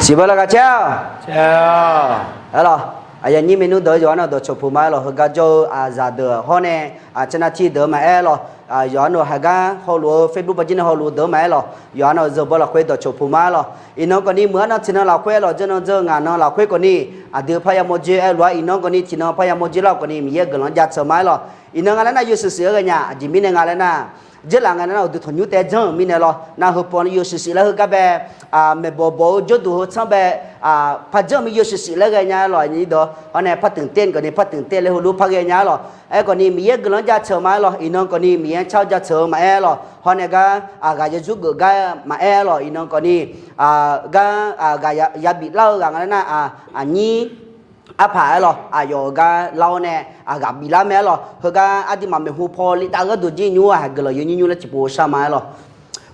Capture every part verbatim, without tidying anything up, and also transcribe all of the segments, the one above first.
Siqbeu lar gaq caer-a. Aerlawq, aqyuif aqnyir maernmr deuq-eu yawqha-anr dawqcawq puq ma aerlawq, heugar jawr-eu aqzaq deuq hawr nae, aqcaev nav tir deuq-eu maqaer aerlawq, yawqha-anr haqgar hawluf-eu Facebook paqjir nae hawluf deuq-eu maqaer aerlawq, yawqha-anr zeu bawr lafkhoer dawqcawq puq ma aerlawq. Iqnan khawfni muiq-anr nan tiqnan lafkhoer aerlawq, dzeur nan dzeur ngaq nan lafkhoer khawfni, aqdui parya mawrdzoer aer lof-aer iqnan khawfni tiqnan parya mawrdzoer lar khawfni Miqyaer guiqlanq-anr jaceuq ma aerlawq. Iqnan nga laer nar yawshuif shuif-eu ghae nya, aqjeq mirnae nga laer nar, dzeurlaf nga laer nar uqduq tanqnymr taev janr-euq mirnae lawr, nar heu paw ni yawshuif shuif laer heugar bae, maeqbawq bawq-eu jawrduq heu tsanr bae, par janr-eu mir yawshuif shuif laer ghae nya aerlawq, aqnyir deuq hawr nae par tmq taev khawfni par tmq taev laer heulof par ghae nya aerlawq. Aer khawfni Miqyaer guiqlanq-anr jaceuq ma aerlawq, iqnan khawfni Miqyaer-anr car jaceuq-eu maqaer aerlawq, hawr nae gar aqghaq ya zurgeuf gar maqaer aerlawq, iqnan khawfni gar aqghaq ya biflar-eu ghaq nga laer nar, aqnyir arpaq aerlawq, aqyawf-euq gar lar-awr nae aqghaq biflar mae aerlawq, heugar aqduimaf maeqhu paw lidav gharduq jir nymr-aq haq guiqlanq yawnyir nymr laer tiqpov shar ma aerlawq.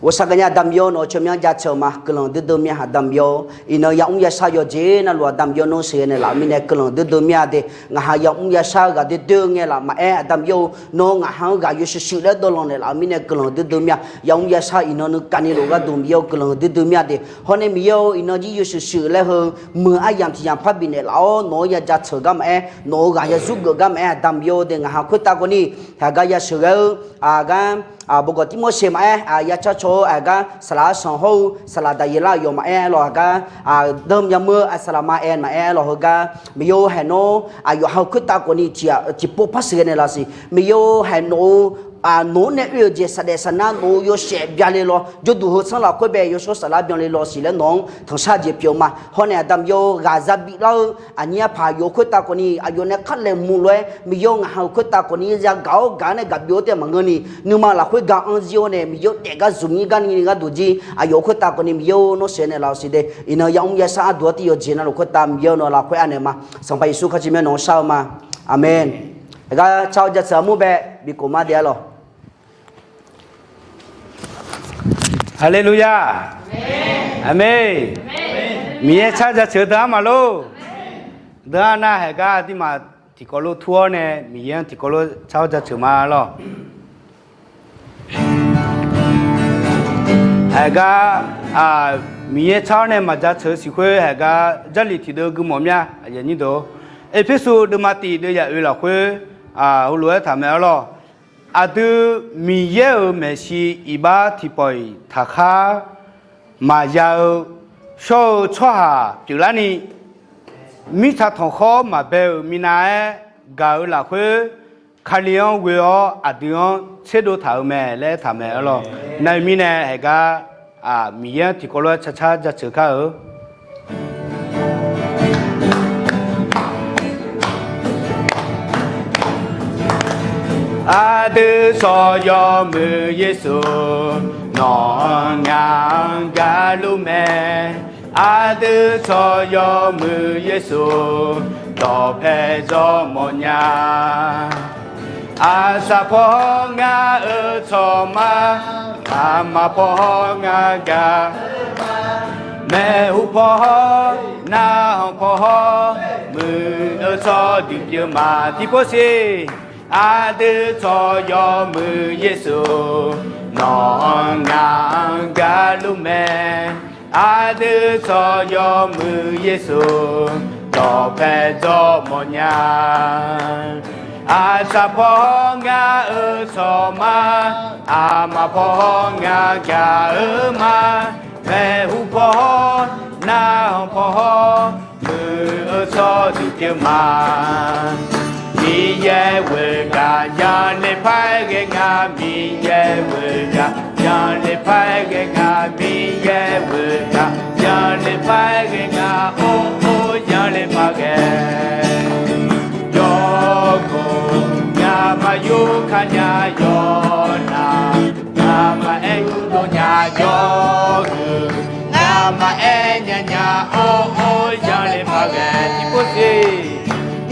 Ghawqshaq gaqnya Aqda Miqyaer-or, nawq-eu tsawrmyanr jaceuq ma, guiqlanq duidui mir-a Aqda Miqyaer-or, iqnan yamr yashar yawqjeq navluf Aqda Miqyaer nawr sheuqghae naeqlaf-euq mirnae guiqlanq duidui mir-a de, ngaq ha yamr yashar-eu ghaq doer doer-eu ngae laf maqaer Aqda Miqyaer-or, nawr ngaq ha-anr ghaq yawshuif shuif laer dawvlanq naeqlaf-euq mirnae guiqlanq duidui mir-a, yamr yashar iqnan nuikavni lof gharduq Miqyaer-or guiqlanq duidui mir-a de, hawr nae Miqyaer-or iqnan jir yawshuif shuif laer heu muiq aryamq tiq yamq parbi naeqlaf-awr nawq-anr ya jaceuq gar maqaer, nawq-euq ghaq ya zurgeuf gar maqaer Aqda Miqyaer-or de, ngaq ha khoertav khawfni haq gar ya sheuqghae-eu, aqgar bawqgawq tirmawr shaeq maqaer, ya car caw-eu aqgar saqlaq arsanq hawr-eu saqlaq daqyeq lar aqyawf maqaer aerlawq, aqgar deuq yamr-eu saqlaq ma aer maqaer aerlawq, heugar Miqyaer-or haeq nawr aqyawf ha-eu khoertav khawfni tiqpov par sheuqghae naeqlaf siq, Miqyaer-or haeq nawq-eu nawq-anr nae oe-euq jeq saqdaef saqnar nawq-eu yawshaef byale lawr, jawrduq heu tsanr lafkhoer bae yawshawr saflar byanle lawr siq laer nawq-anr tanqshar jeq pyeuf-eu ma. Hawr nae Aqda Miqyaer-or, ghaq za biflar-eu aqnyir arpaq yawq khoertav khawfni aqyawf nae karlaeq muq lof-aer Miqyaer-or ngaq ha-eu khoertav khawfni yagaq-awr gaq-awr nae gaqbyof-awr taef maqngeur ni, nuima lafkhoer ga anr zir-awr nae Miqyaer-or daef gar zmq nyir garni ni gharduq jir aqyawf khoertav khawfni Miqyaer-or nawr sheuqghae naeqlaf-eu siq de, iqnan yamr yashar ardui-awr tiq yawqjeq navluf khoertav Miqyaer-or nawq lafkhoer anaeq ma. Sanqpaq Yeqsur kharjir mae nawq-anr shar-eu ma. Aqmeq. Aqgar car-eu jaceuq armur bae bikof ma de aerlawq. Haleluya! Aqmeq. Miqyaer car jaceuq deuq-anr maqlor. Deuq-anr nar haeq gar aqduimaf tiqkawv lof tur-awr nae Miqyaer-anr tiqkawv lof car-awr jaceuq ma lawr. Haeq gar Miqyaer car-awr nae maqjaceuq siq khoer haeq gar Jarlif tiqdeuv gui mawf mya. Erpersu deuvma tif deuv yaf oe lafkhoer heulof-aer taq mae aer lawr. Aqdui Miqyaer-euq maeqshi iqbax tiqpawf-iq taqkhar maqya-eu shawr-eu tsawrhaq pyeuflarni, mirtsaq tanqkhawr maqbae-euq minav-aer gaq-eu lafkhoer, Kali-anr ghoe-awr aqdui-anr tserdov taq-euq mae laer aertaq mae aer lawr. Nar-eu mirnae haeq gar Miqyaer-anr tiqkawv lof-aer carcar jaceuq kar-eu. Aqdui tsawq yawmuiq Yeqsur, nawq-anr ngaq-anr gaqluf mae. Aqdui tsawq yawmuiq Yeqsur, dawqpae dzawr mawfnya. Aqsaq paw hawr ngar-euq tsawq ma, aqma paw hawr ngar gaq, maeqhu paw hawr, narhaq paw hawr, muiq-eu tsawrduq pyeuf ma. Tiqpov siq. Aqdui tsawq yawmuiq Yeqsur, nawq-anr ngaq-anr gaqluf mae. Aqdui tsawq yawmuiq Yeqsur, dawqpae dzawr mawfnya. Aqsaq paw hawr ngar-euq tsawq ma, aqma paw hawr ngar gaq-eu ma, maeqhu paw hawr, narhaq paw hawr, muiq-eu tsawrduq pyeuf ma. Miqyaer ghoe gaq yanr le par-aer ghae nga, Miqyaer ghoe gaq yanr le par-aer ghae nga, Miqyaer ghoe gaq yanr le par-aer ghae nga, or or yanr le par ghae. Yawqghaq ngamaf yur kar nya yawqnav, ngamaf aer yurdov nya yawhuiq, ngamaf aer nya nya or or yanr le par ghae. Tiqpov siq.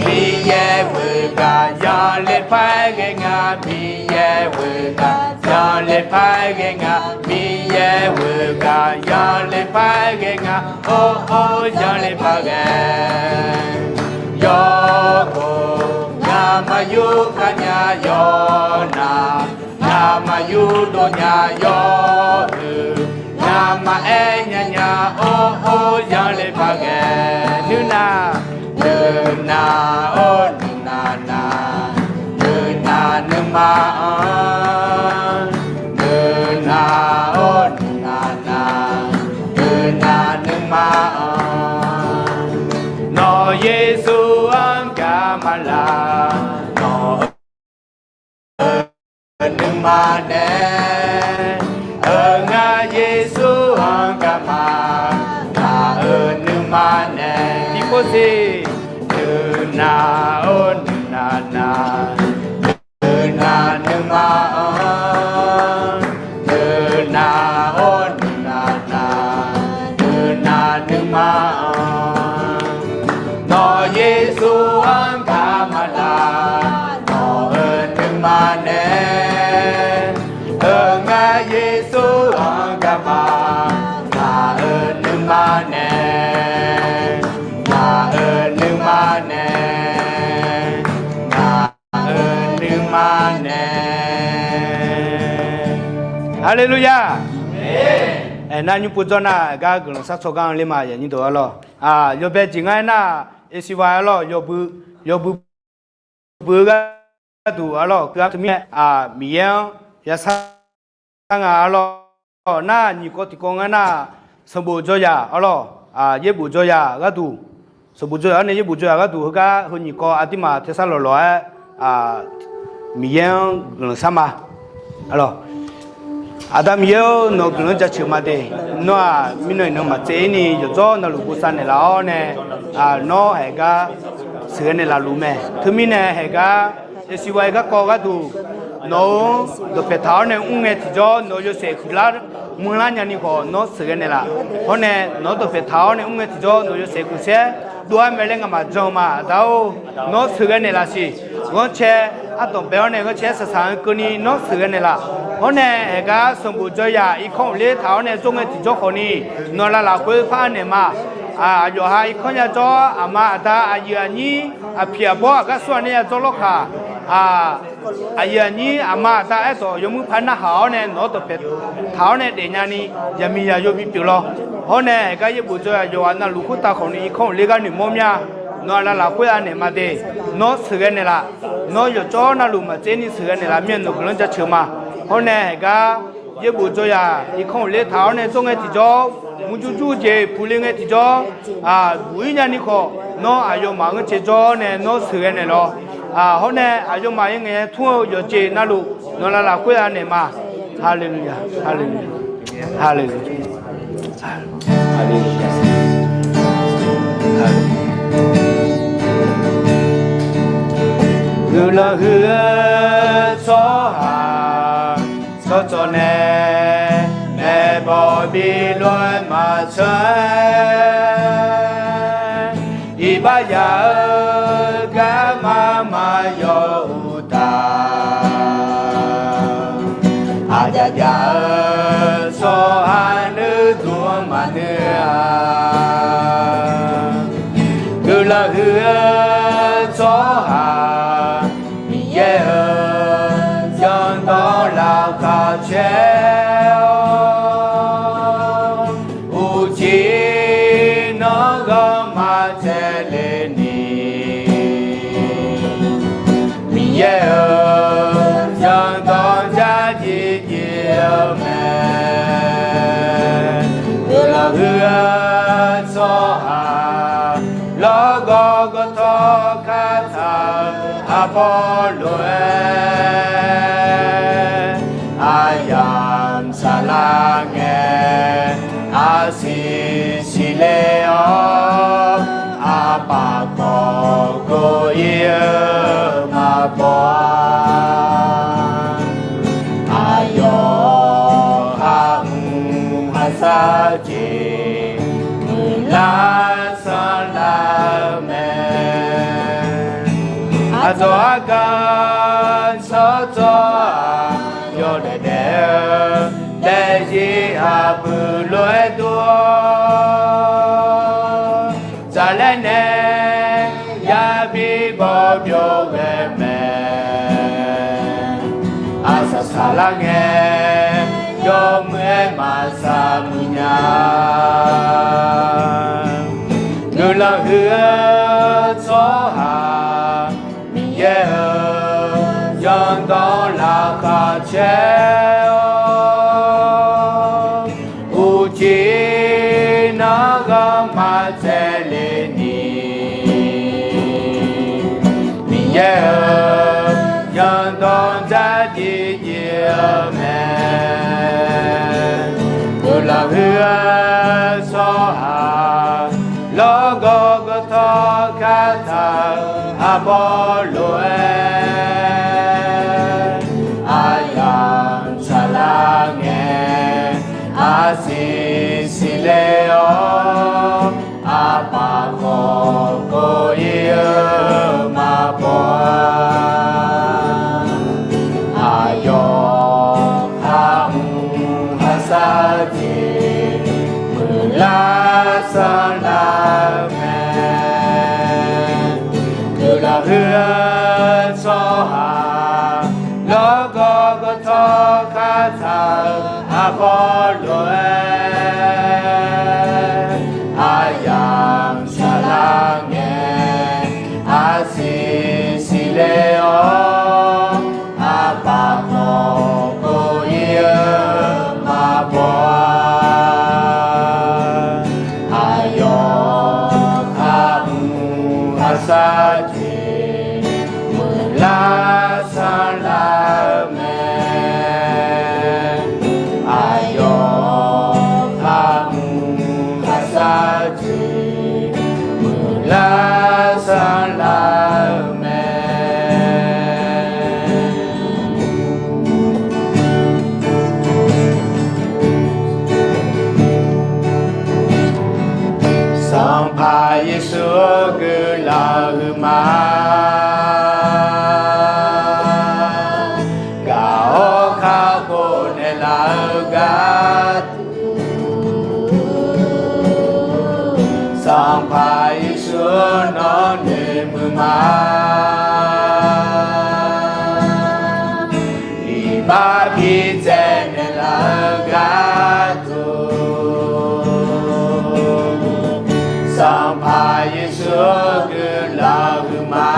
Miqyaer ghoe gaq yanr le par-aer ghae nga, Miqyaer ghoe gaq yanr le par-aer ghae nga, Miqyaer ghoe gaq yanr le par-aer ghae nga, or or yanr le par ghae. Yawqghaq ngamaf yur kar nya yawqnav, ngamaf yurdov nya yawhuiq, ngamaf aer nya nya or or yanr le Nuinar-or nuinar nar, nuinar nuima-anr. Nuinar-or nuinar nar, nuinar nuima-anr. Nawq Yeqsur-anr gaq maqlaq, nawq-eu nuima nae. Euq ngar Yeqsur-anr gaq ma, ngaq-euq nuima nae. Tiqpov siq. Nuinar-or nuinar nar, nuinar nuima-anr. Nuinar-or nuinar nar, nuinar nuima-anr. Nawq Yeqsur-anr gaq maqlaq, nawq-euq nuima nae. Euq ngar Yeqsur-anr gaq ma, ngaq-euq nuima nae. Ngaq-euq nuima nae. Ngaq-euq nuima nae. Haleluya. Aernar nymr pov dzawr nar, gar guiqlanq sharcaw gar-anr ler ma, yaqnyir deuq arlawr. Yawbae jeq ngar aernar, Asia arlawr, yawbui, yawbui bui-eu gharduq arlawr, keuv-ar teumirnae, Miqyaer-anr yashar nga arlawr. Nar nyiq kawv tiqkawv ngar nar, sanqbof jawryaq arlawr, yaerbof jawryaq gharduq, sanqbof jawryaq-awr nae yaerbof jawryaq gharduq heugar heu nyiq kawv aqduimaf taesar lawqlawq-aer, Miqyaer-anr guiqlanq shar ma. Aqda Miqyaer-or, nawq-eu guiqlanq-anr jaceuq ma de. Nawr-aq mirnan iqnan maqtsaev-ir ni yawqjawr navluf bosav naeqlaf-awr nae, nawr haeqgar sheuqghae naeqlaf luf mae. Teumirnae haeqgar Asia garkawv gharduq nawq-anr dawqpaeq taq-awr nae mr ngae tiqjawr nawq-eu yawshaef huiqlar manrlar nyani khawf nawr sheuqghae naeqlaf. Hawr nae nawq-anr dawqpaeq taq-awr nae mr ngae tiqjawr nawq-eu yawshaef huiqsaer dov-aer mae laer ngamaf jan-eu ma, Aqda-or. Nawr sheuqghae naeqlaf siq. Ghanrcae ardanq bae-awr nae ghanrcae-aer shaqshaq-anr keuvni nawr sheuqghae naeqlaf. Hawr nae haeqgar sanqbof jawryaq irkanr uqler taq-awr nae jawr ngae tiqjawr khawfni, nawq-eu laf lafkhoer par-aer naeq ma. Aqyawf ha irkanr yajawr, aqma aqda aqyuif aqnyir aqpiq aqbawr aqgar surghaq nae yajawr lawrkhaq, aqyuif aqnyir aqma aqda aerdawq yawmuir par narhaq-awr nae nawq-anr dawqpaeq taq-awr nae daefnya ni yaqmiq yaqyo bipyeuf lawr. Hawr nae haeqgar yaerbof jawryaq yawqghaq navluf khoertav khawfni irkanr uqler gar noeqmawr mya. Nawq-eu laf lafkhoer-a naeq ma de. Nawr sheuqghae naeqlaf. Nawr yawqjawr navluf maqtsaev ni sheuqghae naeqlaf mir-a, nawq-eu guiqlanq-anr jaceuq ma. Hawr nae haeqgar yaerbof jawryaq irkanr uqler taq-awr nae jawr ngae tiqjawr, murjur jur-eu jeq puqle ngae tiqjawr, buq-ir nyani khawf nawr aqyawfmaf ghanrcae jawr nae nawr sheuqghae naeqlaf-awq. Hawr nae aqyawfmaf yaer ngaeq-aer tmr-eu yawqjeq navluf nawq-eu laf lafkhoer-a naeq ma. Haleluya, haleluya, haleluya. Guiqlanq huiq-eu tsawrhaq tsawrtsawv nae, maeqbawq bi lof-aer maqtsanr-aer, iqbax yaq-eu garma maqyawf uqtaf, aqjaf jaf-eu tsawrhaq nuiduq-anr maqnuir-a. Guiqlanq huiq-eu tsawrhaq Miqyaer-euq zanrdawq laqkhaq caer-awr, uqcif nawr ghanrma tae le ni, Miqyaer-euq zanrdawq jar jiv jiv-eu mae. Guiqlanq huiq-eu tsawrhaq lawrgawv gawrtawv kar taq-euq aqbawr lof-aer, aqyamq saflar ngae aqsiq siqle-awr, aqpaf kawv kov-ir-eu maqbaw-a. Aqyawf-euq aqmq aqsar jeq muiqlar sanrlar-eu mae. Aqdzawq argan tsawrtsawv-aq, yawdaef daef-eu daefzir aqbuiq lof-aer dur-awr, tsaqlaer nae yabi baw byov ghae mae. Aqsaq saqlar ngae, yawmuiq-aer maqsaq muiq nya. Guiqlanq huiq-eu tsawrhaq Tiqnan ghawrmaf tsaevle ni, Miqyaer-euq yawqdawq dzardziv dziv-eu mae. Guiqlanq huiq-eu tsawrhaq lawrgawv gawrtawv khartaq-euq arbawr lof-aer, aryamq saqlar ngae, arsiq siqle-awr, aqpaf khawf kov-ir-eu maqbaw-a. Aqyawf kharmq kharshar jeq muiqlar sanrlar-eu mae. Guiqlanq huiq-eu tsawrhaq lawrgawv gawrtawv khartaq-euq arbawr lof-aer, aryamq saqlar ngae, arsiq siqle-awr, aqpaf khawf kov-ir-eu maqbaw-a. Aqyawf kharmq kharshar jeq muiqlar sanrlar-eu mae. Aqyawf kharmq kharshar jeq muiqlar sanrlar-eu mae. Sanqpaq Yeqsur guiqlanq huiqma, gaq-awr kakhof naeqlaf-eu gharduq, Sanqpaq Yeqsur nawr noeqmuiq ma. Iqbax bitsaev naeqlaf-eu gharduq, Sanqpaq Yeqsur guiqlanq huiqma,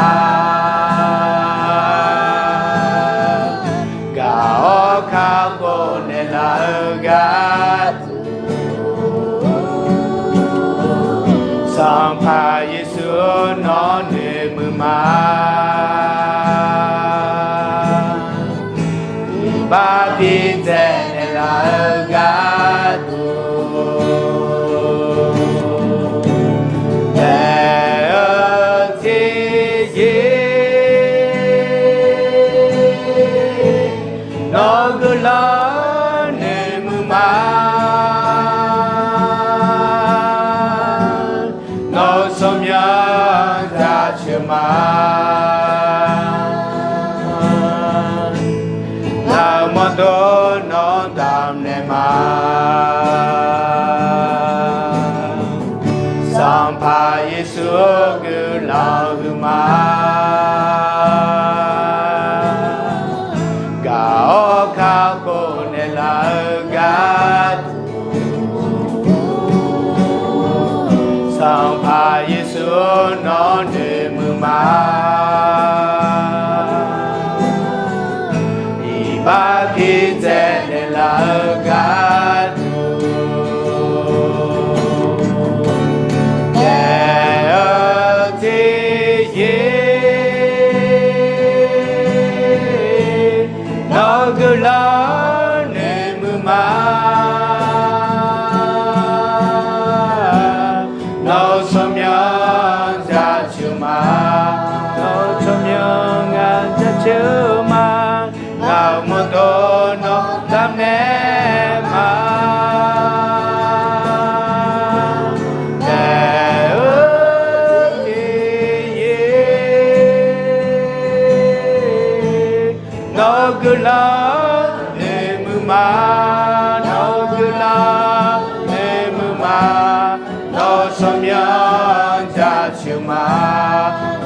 gaq-awr kakhof naeqlaf-eu gharduq, Sanqpaq Yeqsur nawr noeqmuiq ma. Iqbax bitsaev naeqlaf-eu gharduq, daef-eu terzir nawr guiqlanq noeqmuiq ma. Nawr tsawrmyanr jaceuq ma. Ngaq-euq mawrdo nawr damq naeq ma. Sanqpaq Yeqsur guiqlanq huiqma, gaq-awr kakhof naeqlaf-eu gharduq, Sanqpaq Yeqsur nawr noeqmuiq ma. Iqbax bitsaev naeqlaf-eu gharduq, daef-eu terzir nawr guiqlanq noeqmuiq ma. Nawr tsawrmyanr jaceuq ma. Nawr tsawrmyanr ngaq jaceuq ma. Ngaq-euq mawrdo nawr damq naeq ma. Daef-eu terzir nawr guiqlanq noeqmuiq ma. Nawr guiqlanq noeqmuiq ma. Nawr tsawrmyanr jaceuq ma.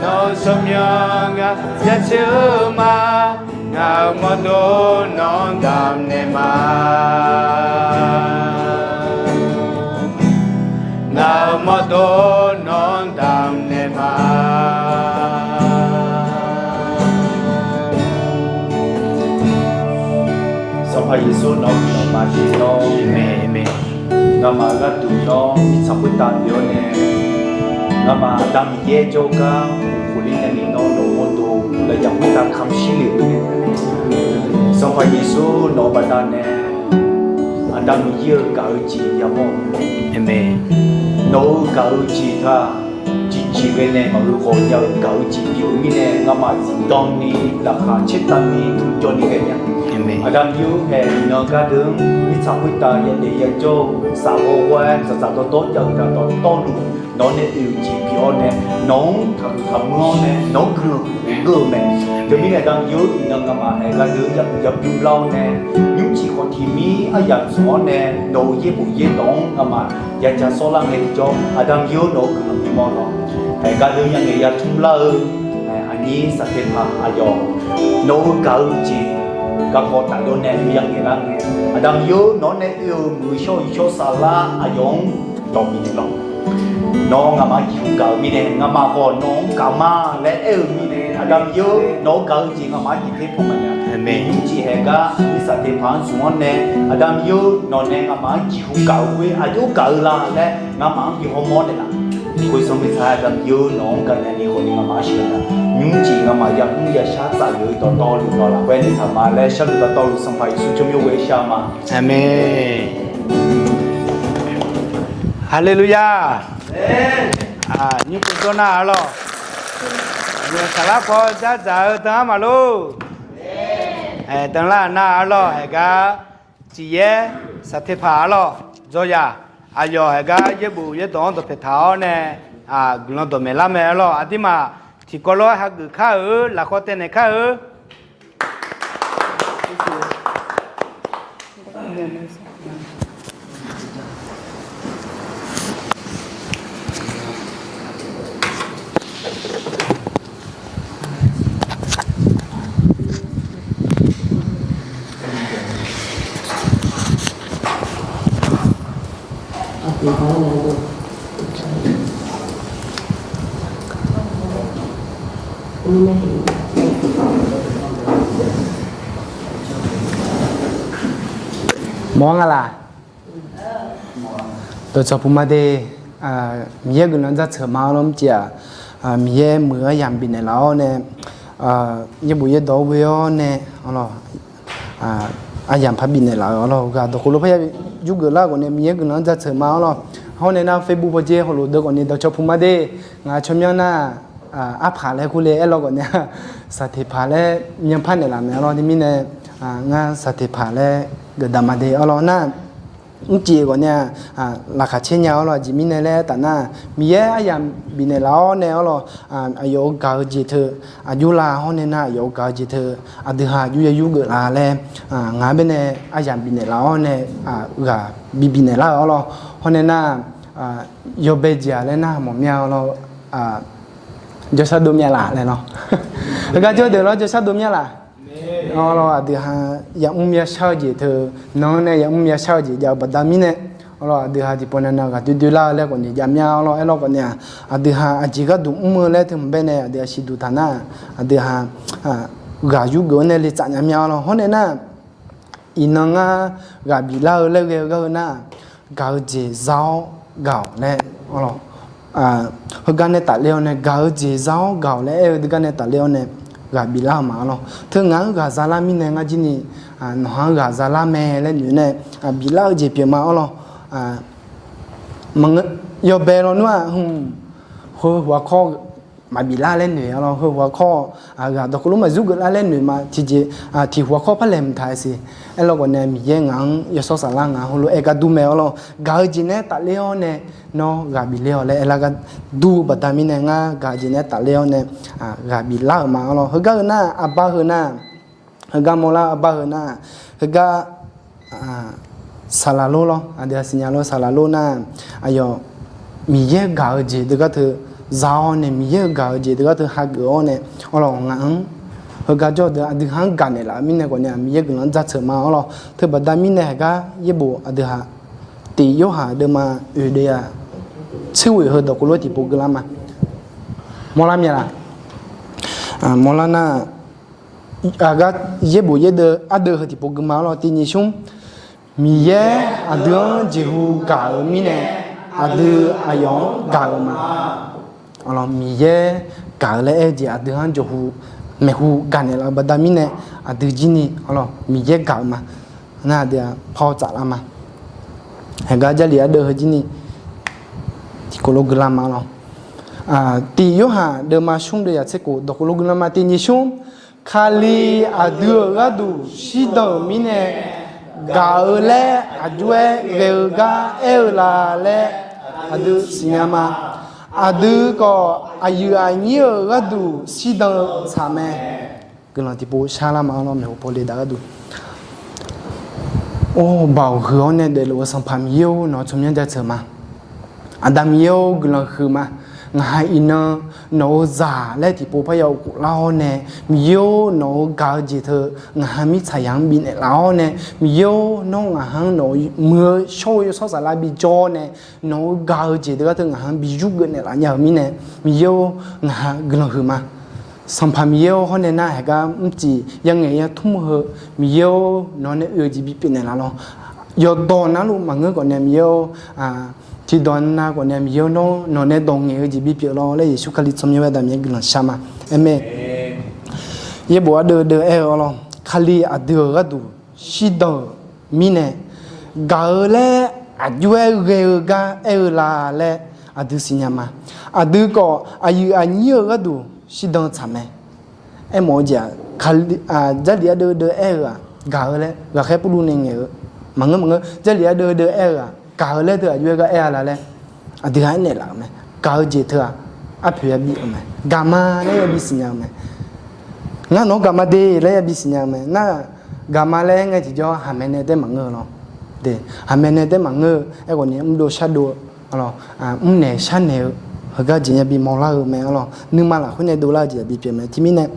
Nawr tsawrmyanr ngaq jaceuq ma. Ngaq-euq mawrdo nawr damq naeq ma. Ngaq-euq mawrdo nawr damq naeq ma. Sanqpaq Yeqsur nawq-anr guiqlanq ma tiqjawr mae. Ngamaf gharduq yawr mirtsaq khoertav pyeuf-awr nae, ngamaf Aqda Miqyaer jawrgar uqkhof ler nae ni nawr nawq-anr dov lafyaq khoertav kamq shir lef-eu. Sanqpaq Yeqsur nawq-eu baqdanae Aqda Miqyaer-euq gaq-eu jeq yamawr-eu. Nawq-euq gaq-eu jeq taq tiqjeq ghae nae maqgeu khawf ya-euq gaq-eu jeq pyeuf-eu mirnae ngamaf zifdan ni laqkhaq caertav ni mrjawv ni ghae nya. Aqda Miqyaer-or, haeq iqnan gardeuv-anr mirtsaq khoertav yadaef yajawr-eu safghawr ghawr-aer dzaqdzaq dawrdawr jav-eu taq dawqtawvluf nawq-anr nae oe-euq jeq pyeuf-awr nae, nawq-anr taqhuiq taqmr-awr nae nawq-anr guiqlanq huiq geur-eu mae. Teumirnae Aqda Miqyaer-or, iqnan ngamaf haeq gardeuv-anr yahuiq yabyov lar-awr nae, nymrcif khawf tiq mir aryamq smq-awr nae nawq-euq yaerbof yaerdawq-anr ngamaf yaja sawrlar ngae tiqjawr, Aqda Miqyaer-or, nawq-euq guiqlanq bimawr lawq. Haeq gardeuv-anr yangaeq yatmr lar-eu aqnyir Saqteqpaq aqyawf, nawq-euq gaq-eu jeq garkawv tafler-awr nae oe yangaeq lar ngae, Aqda Miqyaer-or, nawq-anr nae oe-euq muiq-eu shawr-eu shawr saflar aqyawf-anr dawq bif lawq. Nawq-anr ngamaf-anr jeqhu gaq-eu mirnae, ngamaf khawf nawq-anr gaq ma laer aer-eu mirnae, Aqda Miqyaer-or, nawq-euq gaq-eu jeq ngamaf-anr jeq ter panq maqnya. Nymrcif haeq gar aqnyir Saqteqpaq-anr zmq-awr nae, Aqda Miqyaer-or, nawq nae ngamaf-anr jeqhu gaq-eu khoer aqjox gaq-eu la laer ngamaf-anr bi hawmawr naeqlaf. Khoer sanr mirtsaq Aqda Miqyaer-or, nawq-anr gaqnya ni khawf ni ngamaf-anr sheuqnaeq-a. Nymrcif ngamaf yamr yashar tsafluf-eu dawqtawvluf nawq lafkhoer naeq taq ma laer sharluf dawqtawvluf Sanqpaq Yeqsur tsawrmyanr ghoe shar ma. Aqmeq. Haleluya. Nymr pov jawr nar arlawr. Aqyawf saflar paw dzardzaq-eu deuq-anr maqlor. Aeq, danlar nar arlawr, haeq gar Ciqyaer Saqteqpaq arlawr, dzawryaq aqyawf haeq gar yaerbof yaerdawq-anr dawqpaeq taq-awr nae guiqlanq dawqmaeq lar mae arlawr. Aqduimaf tiqkawv lof-aer hageuf kar-eu, lafkhawf taev naeq kar-eu. Mawr nga laq? Dawqcawq puq ma de, Miqyaer guiqlanq jaceuq ma arlawr mrcif-aq, Miqyaer muiq-eu aryamq bifnaeq laf-awr nae, yaerbof yaerdawq ghoe-awr nae, arlawr, aryamq par bifnaeq laf-eu arlawr, ghaq dawqkhof lof parya yurgeuf lar khawf nae Miqyaer guiqlanq jaceuq ma arlawr. Hawr nae nar Facebook pawdzer hawlof deuv khawf ni dawqcawq puq ma de, ngaq tsawrmyanr nar, arpaq laer kur le aerlawr khawf nae, Saqteqpaq laer myanrpar naeqlaf mae arlawr. Teumirnae, ngar Saqteqpaq laer geufdaq ma de arlawr nar, mrcif khawf nae, laqkhaq caer nya arlawr. Aqjeq mirnae laer aertaf nar, Miqyaer aryamq bifnaeq laf-awr nae arlawr, aqyawf-euq gaq-eu jeq teu aqjox la hawr nae nar, aqyawf-euq gaq-eu jeq teu aqdui ha aqjox ya yurgeuf la laer, ngaq-anr baenae aryamq bifnaeq laf-awr nae, ghaq bi bifnaeq lar-euq arlawr. Hawr nae nar, yawbae jeq-aq laer nar mawf mya arlawr, jawrshar dov mya laf laer lawr. Heugar jawr deuq lawr jawrshar dov mya laf. Arlawr aqdui ha yamr yashar-eu jeq teu, nan-anr nae yamr yashar-eu jeq jav-eu baqda mirnae, arlawr aqdui ha tiqpawf navnav ghaq doe doe lar-eu laer khawf ni jav mya arlawr. Aerlawr khawf nae-aq, aqdui ha aqjeq gharduq mr-eu laer teu hmq baenae aqdui ha siqduq taq nar, aqdui ha ghaq yurgeuf-awr nae le tsaf nya mya arlawr. Hawr nae nar, iqnan ngar ghaq biflar-eu laer ghae-eu gar-eu nar, gaq-eu jeq za-awr gaq-awq laer, heugar nae tafler-awr nae gaq-eu jeq za-awr gaq-awq laer aer-eu deugar nae tafler-awr nae ghaq biflar-eu ma arlawr. Teu ngaq-anr ghaq zalar mirnae ngar jir ni, nawq-anr ghaq zalar mae laer noeq nae, biflar-eu jeq pyeuf ma arlawr. Maqngeur, yawbae lawnmr-aq, heu hawkawr maqbif lar laer noeq arlawr, heu hawkawr ghaq dawqkawv lof maqzur geuf lar laer noeq ma tiqjeq, tiq hawkawr par laeqhmq taq-a siq. Aerlawr khawf nae Miqyaer ngaq-anr yawshawr saflar ngaq heulof-aer gharduq mae arlawr, gaq-eu jeq nae tafler-awr nae nawr ghaq bifler-awq laer aer lar gharduq baqda mirnae ngar gaq-eu jeq nae tafler-awr nae ghaq biflar-euq ma arlawr. Heugar heu nar, arbar heu nar, heugar mawrlar arbar heu nar, heugar saqlaq lor lawr, aqdui ha siqnya lor saqlaq lor nar, aqyawf Miqyaer gaq-eu jeq deugar teu za-awr nae, Miqyaer-eu gaq-eu jeq deugar teu hageuf-awr nae, arlawr ngaq-anr heugar jawr deuq aqdui ha-anr gaqnaeq laf-eu mirnae khawf nae, Miqyaer guiqlanq jaceuq ma arlawr. Teu baqda mirnae heugar yaerbof aqdui ha tiq yorhaq deuvma oeq deuv-aq, tser ghoeq heu dawqkawv lof tiqpov geuflar ma. Mawrlar mya laq? Mawrlar nar, aqgar yaerbof yaerdeuv ardeuv heu tiqpov geufma arlawr. Tiq nyiq smr Miqyaer aqdui-anr jeqhu gaq-euq mirnae, aqdui aqyawf-anr gaq-euq ma. Miqyaer gaq-eu laer aer-eu jeq aqdui-anr jeqhu, maeqhu gaqnaeq laf-eu baqda mirnae, aqdui jir ni Miqyaer gaq-eu ma. Nar aqdui-aq paw tsaf lar ma. Haeqgar Jarlif ardeuv heu jir ni tiqkawv lof guiqlanq ma lawr. Tiq Yorhaq deuvma smr deuvyaq tser kof dawqkawv lof guiqlanq ma. Tiq nyiq smr, Kali aqdui-euq gharduq shirdan-euq mirnae, gaq-eu laer aqjox-aer ghae-eu gar aer-eu la laer aqdui siqnya ma. Aqdui khawf aqyuif aqnyir-euq gharduq shirdan-eu tsaq mae. Guiqlanq tiqpov shar lar ma lawr, maeqhu paw le dav gharduq. Or, Baoq huiq-awr nae daefluf-eu Sanqpaq Miqyaer-or, nawq-eu tsawrmyanr jaceuq ma. Aqda Miqyaer-or, guiqlanq huiq ma. Ngaq ha iqnan nawq-eu zaq laer tiqpov parya-eu khof lar-awr nae, Miqyaer-or, nawq-eu gaq-eu jeq teu ngaq ha mirtsaqzaq-anr bifnaeq laf-awr nae, Miqyaer-or, nawr ngaq ha-anr nawq-eu muiq-eu shawr-eu yawshawr saflar bijawr nae, nawq-eu gaq-eu jeq teugar teu ngaq ha-anr bi yurgeuf naeqlaf nya-eu mirnae, Miqyaer-or, ngaq ha guiqlanq huiq ma. Sanqpaq Miqyaer-or, hawr nae nar haeqgar mrcif yangaeq yatmr heu, Miqyaer-or, nawq nae oe-eu jeq bipyeuf naeqlaf lawr. Yawqdawq navluf maqngeur khawf nae Miqyaer-or, tiqdawq nav khawf nae Miqyaer-or, nawr nawq nae dawq ngaeq-eu jeq bipyeuf lawr laer Yeqsur Kali tsawrmyanr-aer Aqda Miqyaer guiqlanq shar ma. Amen. Yaerbof ardeuv deuv aer-eu lawr, Kali aqdui-euq gharduq shirdan-euq mirnae, gaq-eu laer aqjox-aer ghae-eu gar aer-eu la laer aqdui siqnya ma. Aqdui khawf aqyuif aqnyir-euq gharduq shirdan tsaq mae. Aermawf-eu jeq-aq, Jarlif ardeuv deuv aer-eu-aq gaq-eu laer ghaqkhaer Pawrluv nae ngaeq-eu maqngeur maqngeur, Jarlif ardeuv deuv aer-eu-aq gaq-eu laer teu aqjox-aer gar aer-a la laer aqdui ha aernaeq laf-euq mae. Gaq-eu jeq teu-aq arpoeq yabi-euq mae. Gaq ma laer yabi siqnya-eu mae. Ngar nawq-anr gaq ma de laer yabi siqnya-eu mae. Nar gaq ma laer ngae tiqjawr haqmae nae taef maqngeur-eu lawr. Haqmae nae taef maqngeur-eu aerkhawf ni mrdov shardov-eu, mrnaeq sharnaeq-eu, heugar jeq yabi mawrlar-eu mae lawr. Nuima lafkhoer nae dovlar-eu jeq yabi pyeuf mae. Tiqmirnae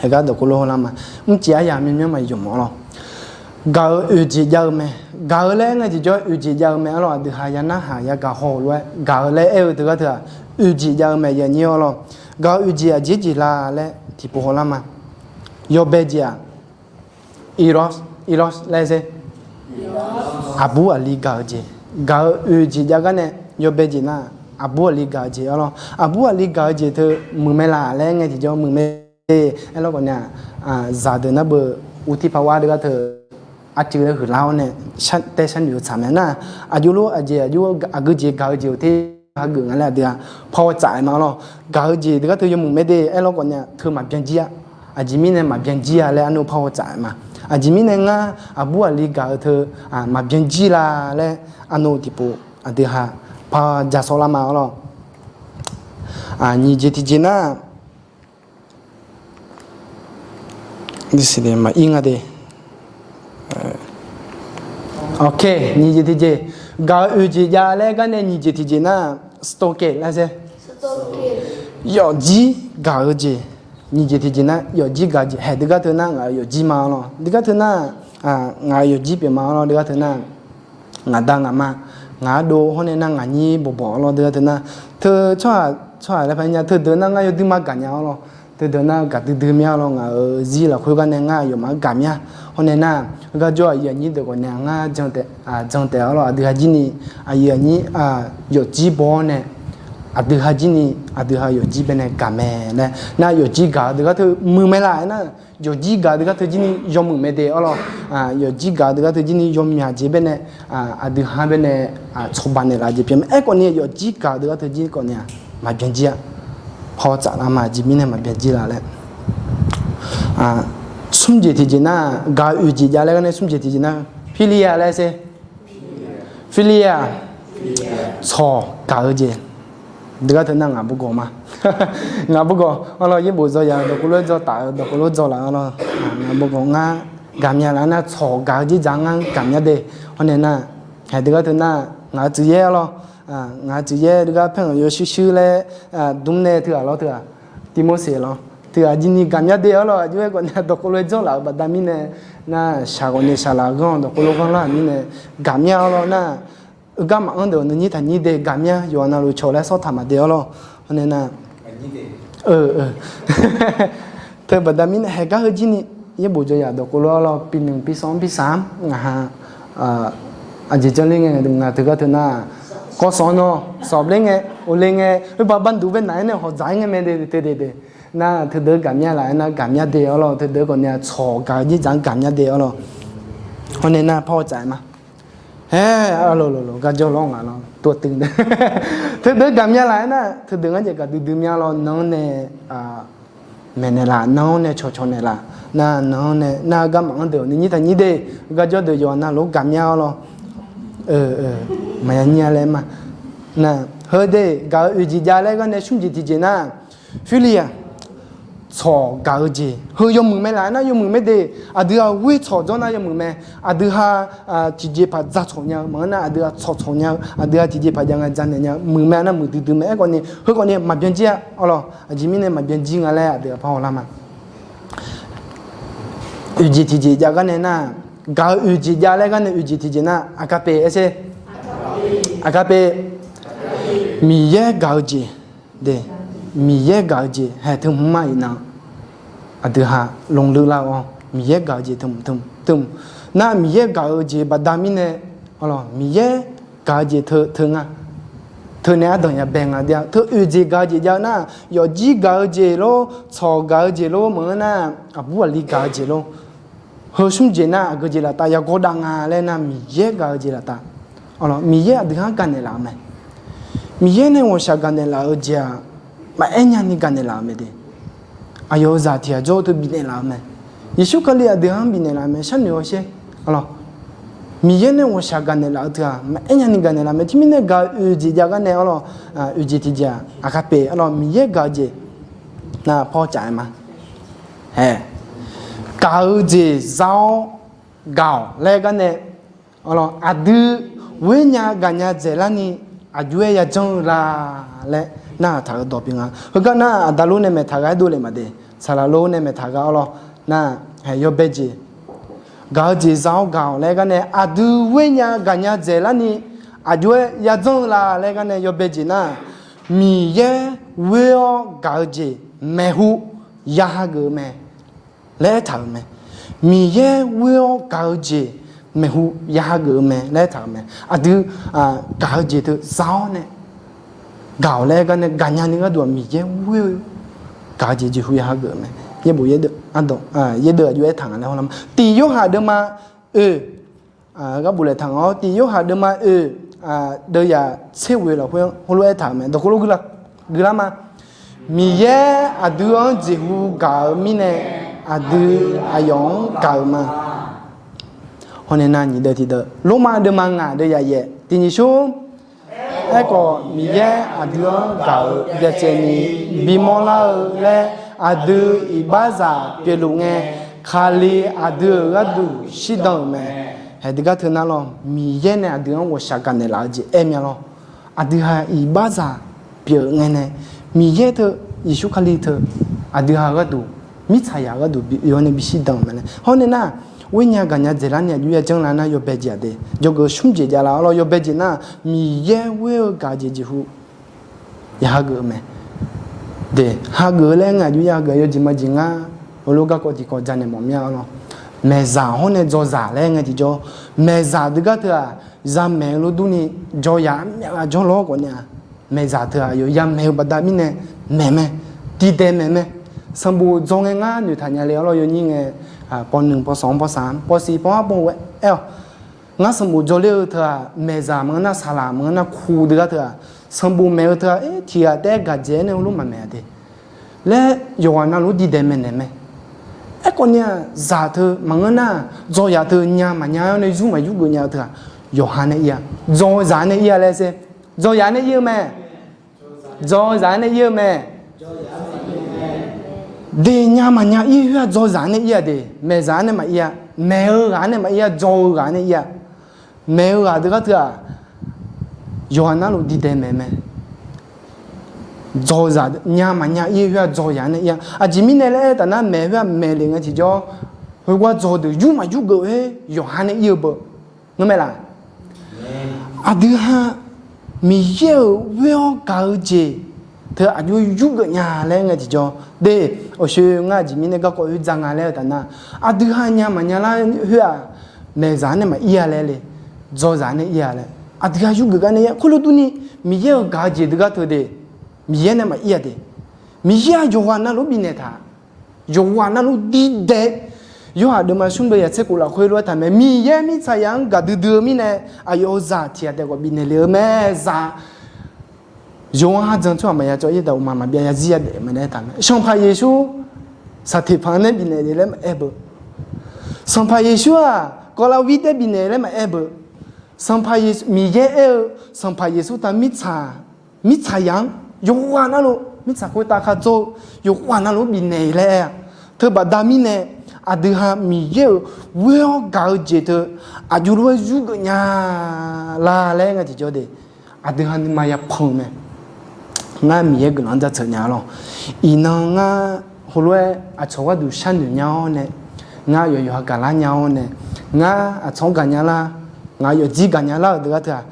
haeqgar dawqkawv lof hawlar ma. Mrcif aryamq myanmyanr maqyawf mawf lawr. Gaq-eu oeq jeq jav-eu mae. Gaq-eu laer ngae tiqjawr oeq jeq jav-eu mae lawr. Aqdui ha ya narhaq yagaq haw-euq lof-aer gaq-eu laer aer-eu teugar teu-aq, oeq jeq jav-eu mae yanyir-awr lawr. Gaq-eu oeq jeq aqjeq jeq la laer tiqpov hawlar ma. Yawbae jeq-aq, eros, eros laer sher. Aqbur aqli gaq-eu jeq. Gaq-eu oeq jeq jav gar nae yawbae jeq nar, aqbur aqli gaq-eu jeq-awr lawr. Aqbur aqli gaq-eu jeq teu muiqmae laf laer ngae tiqjawr muiqmae de. Aerlawr khawf nae-aq, zaqdeuq nar beu urtir paq war deugar teu arcuiv laer huiqlar-awr nae taer sharnoeq-eu tsaq mae nar, aqjox lof aqjeq aqjox aqgeujeq gaq-eu jeq-euq ter hageuf nga laer aqdui-aq parhaw tsaf-aer ma lawr. Gaq-eu jeq deugar teu yawmuiq mae de. Aerlawr khawf nae-aq teu maqbyan jir-a. Aqjeq mirnae maqbyan jir-a laer arnav parhaw tsaf-aer ma. Aqjeq mirnae ngar aqbur aqli gaq-eu teu maqbyan jir la laer arnav tiqpov aqdui ha par ja sawr lar ma-awr lawr. Nyiq jeq tiqjeq nar, maqir nga de. Nyiq jeq tiqjeq, gaq-eu oeq jeq jav laer gar nae nyiq jeq tiqjeq nar, stoke laer sher. Yawfjir gaq-eu jeq. Nyiq jeq tiqjeq nar yawfjir gaq-eu jeq. Haeq deugar teu nar ngaq-euq yawfjir ma-awr lawr. Deugar teu nar ngaq-euq yawfjir pyeuf ma-awr lawr. Deugar teu nar ngaq da ngaq ma, ngaq ardov hawr nae nar ngaq nyir bawqbawq-awr lawr. Deugar teu nar teu tsawrhaq, tsawrhaq laer par nya, teudeuq nar ngar yawdui ma gaq nya-awr lawr. Teudeuq nar gaq duidui mya-awr lawr. Ngaq-euq zir lafkhoer gar nae ngar aqyawfmaf-anr gaq mya. Hawr nae nar, heugar jawr aqyuif aqnyir deuq khawf nae ngar jan taef-a lawr. Aqdui ha jir ni aqyuif aqnyir yawfjir baw-awr nae aqdui ha jir ni aqdui ha yawfjir bae nae gaq mae laer nar, yawfjir gaq-eu deugar teu muiq mae laf-aer nar, yawfjir gaq-eu deugar teu jir ni yawmuiq mae de-awr lawr. Yawfjir gaq-eu deugar teu jir ni yawmyaq jeq bae nae aqdui ha bae nae cawba naeqlaf jeq pyeuf mae. Aerkhawf ni yawfjir gaq-eu deugar teu jir khawf ni-aq maqbyan jir-a. Paw tsaf lar ma. Aqjeq mirnae maqbyan jir la laer smr jeq tiqjeq nar, gaq-eu oeq jeq jav laer gar nae smr jeq tiqjeq nar, philia laer sher. Philia, tsawq gaq-eu jeq. Deugar teu nar ngaq bugawq ma. Ngaq bugawq-awr lawr, yaerbof dzaw ya dawqkawv lof-aer dzaw taf-eu dawqkawv lof dzaw laf-awr lawr, ngaq bugawq ngar gaq mya laf nar tsawq gaq-eu jeq dzaq ngar gaq mya de. Hawr nae nar, haeq deugar teu nar, ngaq-euq tsuif yaer-awr lawr, ngaq-euq tsuif yaer deugar paer-anr yawshuir shuir laer dmr nae teughaq lawr teughaq, Tirmorseq lawr teughaq jir ni gaq mya de-awr lawr. Aqjox-aer khawf nae dawqkawv lof-aer dzaw laf-eu baqda mirnae nar, shaq khawf nae shaq laf ghanr-awq dawqkawv lof ghanr lar-euq mirnae gaq mya-awr lawr nar, ugar maqanr deuq nuinyir taqnyir de gaq mya. Yawqha navluf cawq laer sawr taq maq de-awr lawr. Hawr nae nar, teu baqda mirnae haeq gar heu jir ni yaerbof dzaw ya dawqkawv lof-awr lawr, pi nmq pi sanr pi saq-anr ngaq ha Aqjeq janr ler ngae ngaq teugar teu nar, kawsanq nawr sawf ler ngae, of le ngae, oerba barduq bae naq-aer nae hawq dzaq-aer ngae mae de, te de de. Nar teudeuq gaqmya laf-aer nar gaqmya de arlawr, teudeuq khawf nae-aq tsawq gaq-eu jir dzaq-anr gaqmya de arlawr. Hawr nae nar par haw tsaf-aer ma. Haer, arlawr lawr lawr garjawr lawr ngaq lawr tov tui. Teudeuq gaqmya laf-aer nar teudeuq ngar jeq gaqdui dui mya lawr nan-anr nae maeqnaeq laf, nan-anr nae cawqcawq naeq laf, nar nan-anr nae nar garmaf-anr deuq ni nyir taqnyir de, garjawr deuq yawqha navluf gaqmya arlawr. Maqya nyir-a laer ma. Nar heu de gaq-eu oeq jeq jav laer gar nae smr jeq tiqjeq nar, fili-aq, tsawq gaq-eu jeq heu yawmuiq mae laf-aer nar yawmuiq mae de. Aqdui-aq ghoer tsawq dzawr nar yawmuiq mae. Aqdui ha tiqjeqpaq dza tsawq nya-eu maqngeur nar, aqdui-aq tsawq tsawq nya-eu, aqdui-aq tiqjeqpaq jav ngae dzaq naeq nya-eu muiq mae nar muiqdui dui mae. Aerkhawf ni heu khawf ni maqbyan jir-a arlawr. Aqjeq mirnae maqbyan jir nga laer aqdui-aq par hawlar ma. Oeq jeq tiqjeq jav gar nae nar, gaq-eu oeq jeq jav laer gar nae oeq jeq tiqjeq nar, aqkar pe aer sher. Aqkar pe, Miqyaer gaq-eu jeq de, Miqyaer gaq-eu jeq haeq teu hmq ma iqnan, aqdui ha lmqlui lar-awr Miqyaer gaq-eu jeq teu hmq teu hmq teu hmq nar, Miqyaer gaq-eu jeq baqda mirnae, Miqyaer gaq-eu jeq teu teu nga. Teu nae ardanq yabae nga de-a. Teu oeq jeq gaq-eu jeq jav-eu nar, yawfjir gaq-eu jeq lor, tsawq gaq-eu jeq lor, maqngeur nar aqbur aqli gaq-eu jeq lor, heu smr jeq nar aqgeu jeq laftav yagawr dav nga laer nar, Miqyaer gaq-eu jeq laftav, Miqyaer aqdui ha-anr gaqnaeq laf-eu mae. Miqyaer nae ghawqshaq gaqnaeq laf-eu jeq-aq, maqaer nyani gaqnaeq laf-eu mae de. Aqyawf-euq zaq tiq ghaq jawr-eu teu bifnaeq laf-eu mae. Yeqsur Kali aqdui ha-anr bifnaeq laf-eu mae, sharnoeq-awr sher. Miqyaer nae ghawqshaq gaqnaeq laf-eu teu-aq, maqaer nyani gaqnaeq laf mae. Teumirnae gaq-eu oeq jeq jav gar nae arlawr, oeq jeq tiqjeq-aq, aqkar pe arlawr Miqyaer gaq-eu jeq nar paw caf-aer ma. Hae, gaq-eu jeq za-awr gaq-awq laer gar nae arlawr, aqdui ghoer nya gaqnya dzaeqlar ni aqjox-aer yajanr-eu la laer narhaq taq-eu dawq pyeuf nga. Heugar nar aqda lor nae maeqtaq ghaq-aer dovle maqde, saqlaq lor nae maeqtaq ghaq arlawr nar, hae yawbae jeq, gaq-eu jeq za-awr gaq-awq laer gar nae aqdui ghoer nya gaqnya dzaeqlar ni aqjox-aer yajanr-eu la laer gar nae yawbae jeq nar, Miqyaer ghoer-awr gaq-eu jeq maeqhu ya hageuf-eu mae laer aertaq-euq mae. Miqyaer ghoer-awr gaq-eu jeq maeqhu ya hageuf-eu mae laer aertaq-euq mae. Aqdui gaq-eu jeq teu za-awr nae gaq-awq laer gar nae gaqnya ni gharduq-aq Miqyaer ghoer-eu gaq-eu jeq jeqhu ya hageuf-eu mae. Yaerbof yaerdeuv aqjox-aer taq nga laer hawlar ma. Tiq Yorhaq deuvma oeq, gharbof laeqtaq nga-awr, Tiq Yorhaq deuvma oeq, deuvyaq tser ghoeq lafkhoer heulof-aer taq-euq mae. Dawqkhof lof guilar ma. Miqyaer aqdui-anr jeqhu gaq-eu mirnae, aqdui aqyawf-anr gaq-euq ma. Hawr nae nar nyiq deuv tiq deuv, Lormav deuvma ngaq deuvyaq yaef tiq nyiq shmr. Aerkhawf Miqyaer aqdui-anr gaq-euq byacaevni bimawr lar-eu laer aqdui iqbaxzaq pyeufluf ngae, Kali aqdui-euq gharduq shirdan-euq mae. Haeq dui gar teu nar lawr, Miqyaer nae aqdui-anr ghawqshaq gaqnaeq laf-eu jeq aer mya lawr. Aqdui ha iqbaxzaq pyeuf ngae nae, Miqyaer teu, Yeqsur Kali teu, aqdui ha gharduq, mirtsaqzaq gharduq bi oe-awr nae bishir dan-euq mae laer. Hawr nae nar, ghoer nya gaqnya dzaeqlar ni aqjox yajanr lar nar yawbae jeq-aq de. Jawrgeuf smr jeq jav lar-awr lawr yawbae jeq nar, Miqyaer ghoer-eu gaq-eu jeq jeqhu ya hageuf-eu mae. De, hageuf-eu laer ngae aqjox ya hageuf yawjeq majeq ngar, heulof garkawv tiqkawv janaeq mawf mya-awr lawr. Maeqzaq hawr nae dzawzaq laer ngae tiqjawr, maeqzaq dui gar teu-aq, zamaeq-eu lof durni, jawryaq armyaf ghaq jawrlawr khawf nae-aq, maeqzaq teu-aq yawqya maeq-eu baqda mirnae maeq mae, diqdaeq maeq mae. Sanqbof dzaw ngae ngar noeqtaq nya le-awr lawr yawnyir ngae, pawnuiq pawsanq pawsaq pawsiq pawhar pawghof-aer-awq. Ngar sanqbof dzaw ler-eu teu-aq maeqzaq maqngeur nar saqlaq maqngeur nar ku dui gar teu-aq, sanqbof maeq-eu teu-aq, tiq ghaq taef-aer gaqdzaeq-aer nae heulof maqmaeq-a de laer yawqghaq navluf-anr diqdaeq maeqnaeq mae. Aerkhawf ni-aq zaq teu maqngeur nar, dzawyaq teu nya maqnya-awr nae yur maqyur geuf nya-eu teu-aq, yawqha nae ir-a, dzaw zaq nae ir-a laer sher. Dzawyaq nae ir-eu mae. Dzaw zaq nae ir-eu mae. De, nya maqnya ir khoer-aq dzaw zaq nae ir-a de, maeqzaq nae maqir-a, maeq-eu ghaq nae maqir-a, dzaw-eu ghaq nae ir-a. Maeq-eu ghaq dui gar teu-aq, yawqha navluf diqdaeq maeq mae. Dzaw zaq nya maqnya ir khoer-aq dzaw zaq nae ir-a. Aqjeq mirnae laer aertaq nar, maeq khoer-aq maeq lef ngae tiqjawr, heugar dzaw deuq yur maqyur geuf-aer yawqha nae ir-eu beu. Ngeurmae laf? Aqdui ha Miqyaer-euq ghoer-awr gaq-eu jeq teu aqjox yur geuf nya laer ngae tiqjawr de. Awqshoe ngar aqjeq mirnae garkawv oe dzaq nga laer-eu taf nar, aqdui ha nya maqnya lar khoer-aq, naeqzaq nae maqir-a laer le, dzawzaq nae ir-a laer, aqdui-aq yurgeuf gar nae ya khoerlof durni, Miqyaer-euq gaq-eu jeq deuq gar teu de, Miqyaer nae maqir-a de, Miqyaer-aq yawqghaq navluf-anr bifnaeq taq, yawqghaq navluf-anr diqdaeq. Yorhaq deuvma smr deuv yaqtser khof lafkhoer lof-aer taq mae, Miqyaer mirtsaqzaq-anr gaqdui dui-eu mirnae, aqyawf-euq zaq tiq ghaq taef khawf bifnaeq le-eu mae. Zaq yawqha-anr ha jan tsawrhaq maqya cawv-ir daq, uqma maqbyav ya zir ya daef mae laer taq mae. Sanqpaq Yeqsur saqteqpanq nae bifnaeq le laer maqaer beu. Sanqpaq Yeqsur-aq kawvlavvir taef bifnaeq laer maqaer beu. Sanqpaq Yeqsur, Miqyaer aer-eu, Sanqpaq Yeqsur taef mirtsaq, mirtsaqzaq-anr yawqghaq navluf, mirtsaq khoertav khardzawr-eu yawqghaq navluf-anr bifnaeq laer aer-a. Teubaqda mirnae, aqdui ha Miqyaer-euq ghoer-awr gaq-eu jeq teu aqjox lof-aer yurgeuf nya la laer ngae tiqjawr de, aqdui ha nuima yapanq-eu mae. Ngar Miqyaer guiqlanq-anr jaceuq nya-a lawr. Iqnan ngar heulof-aer aqcawq gharduq sharnoeq nya-awr nae, ngar yawqyawq ha gaqlar nya-awr nae, ngar aqcawq-anr gaqnya lar, ngaq yawfjir gaqnya lar-euq deuq gar teu-aq,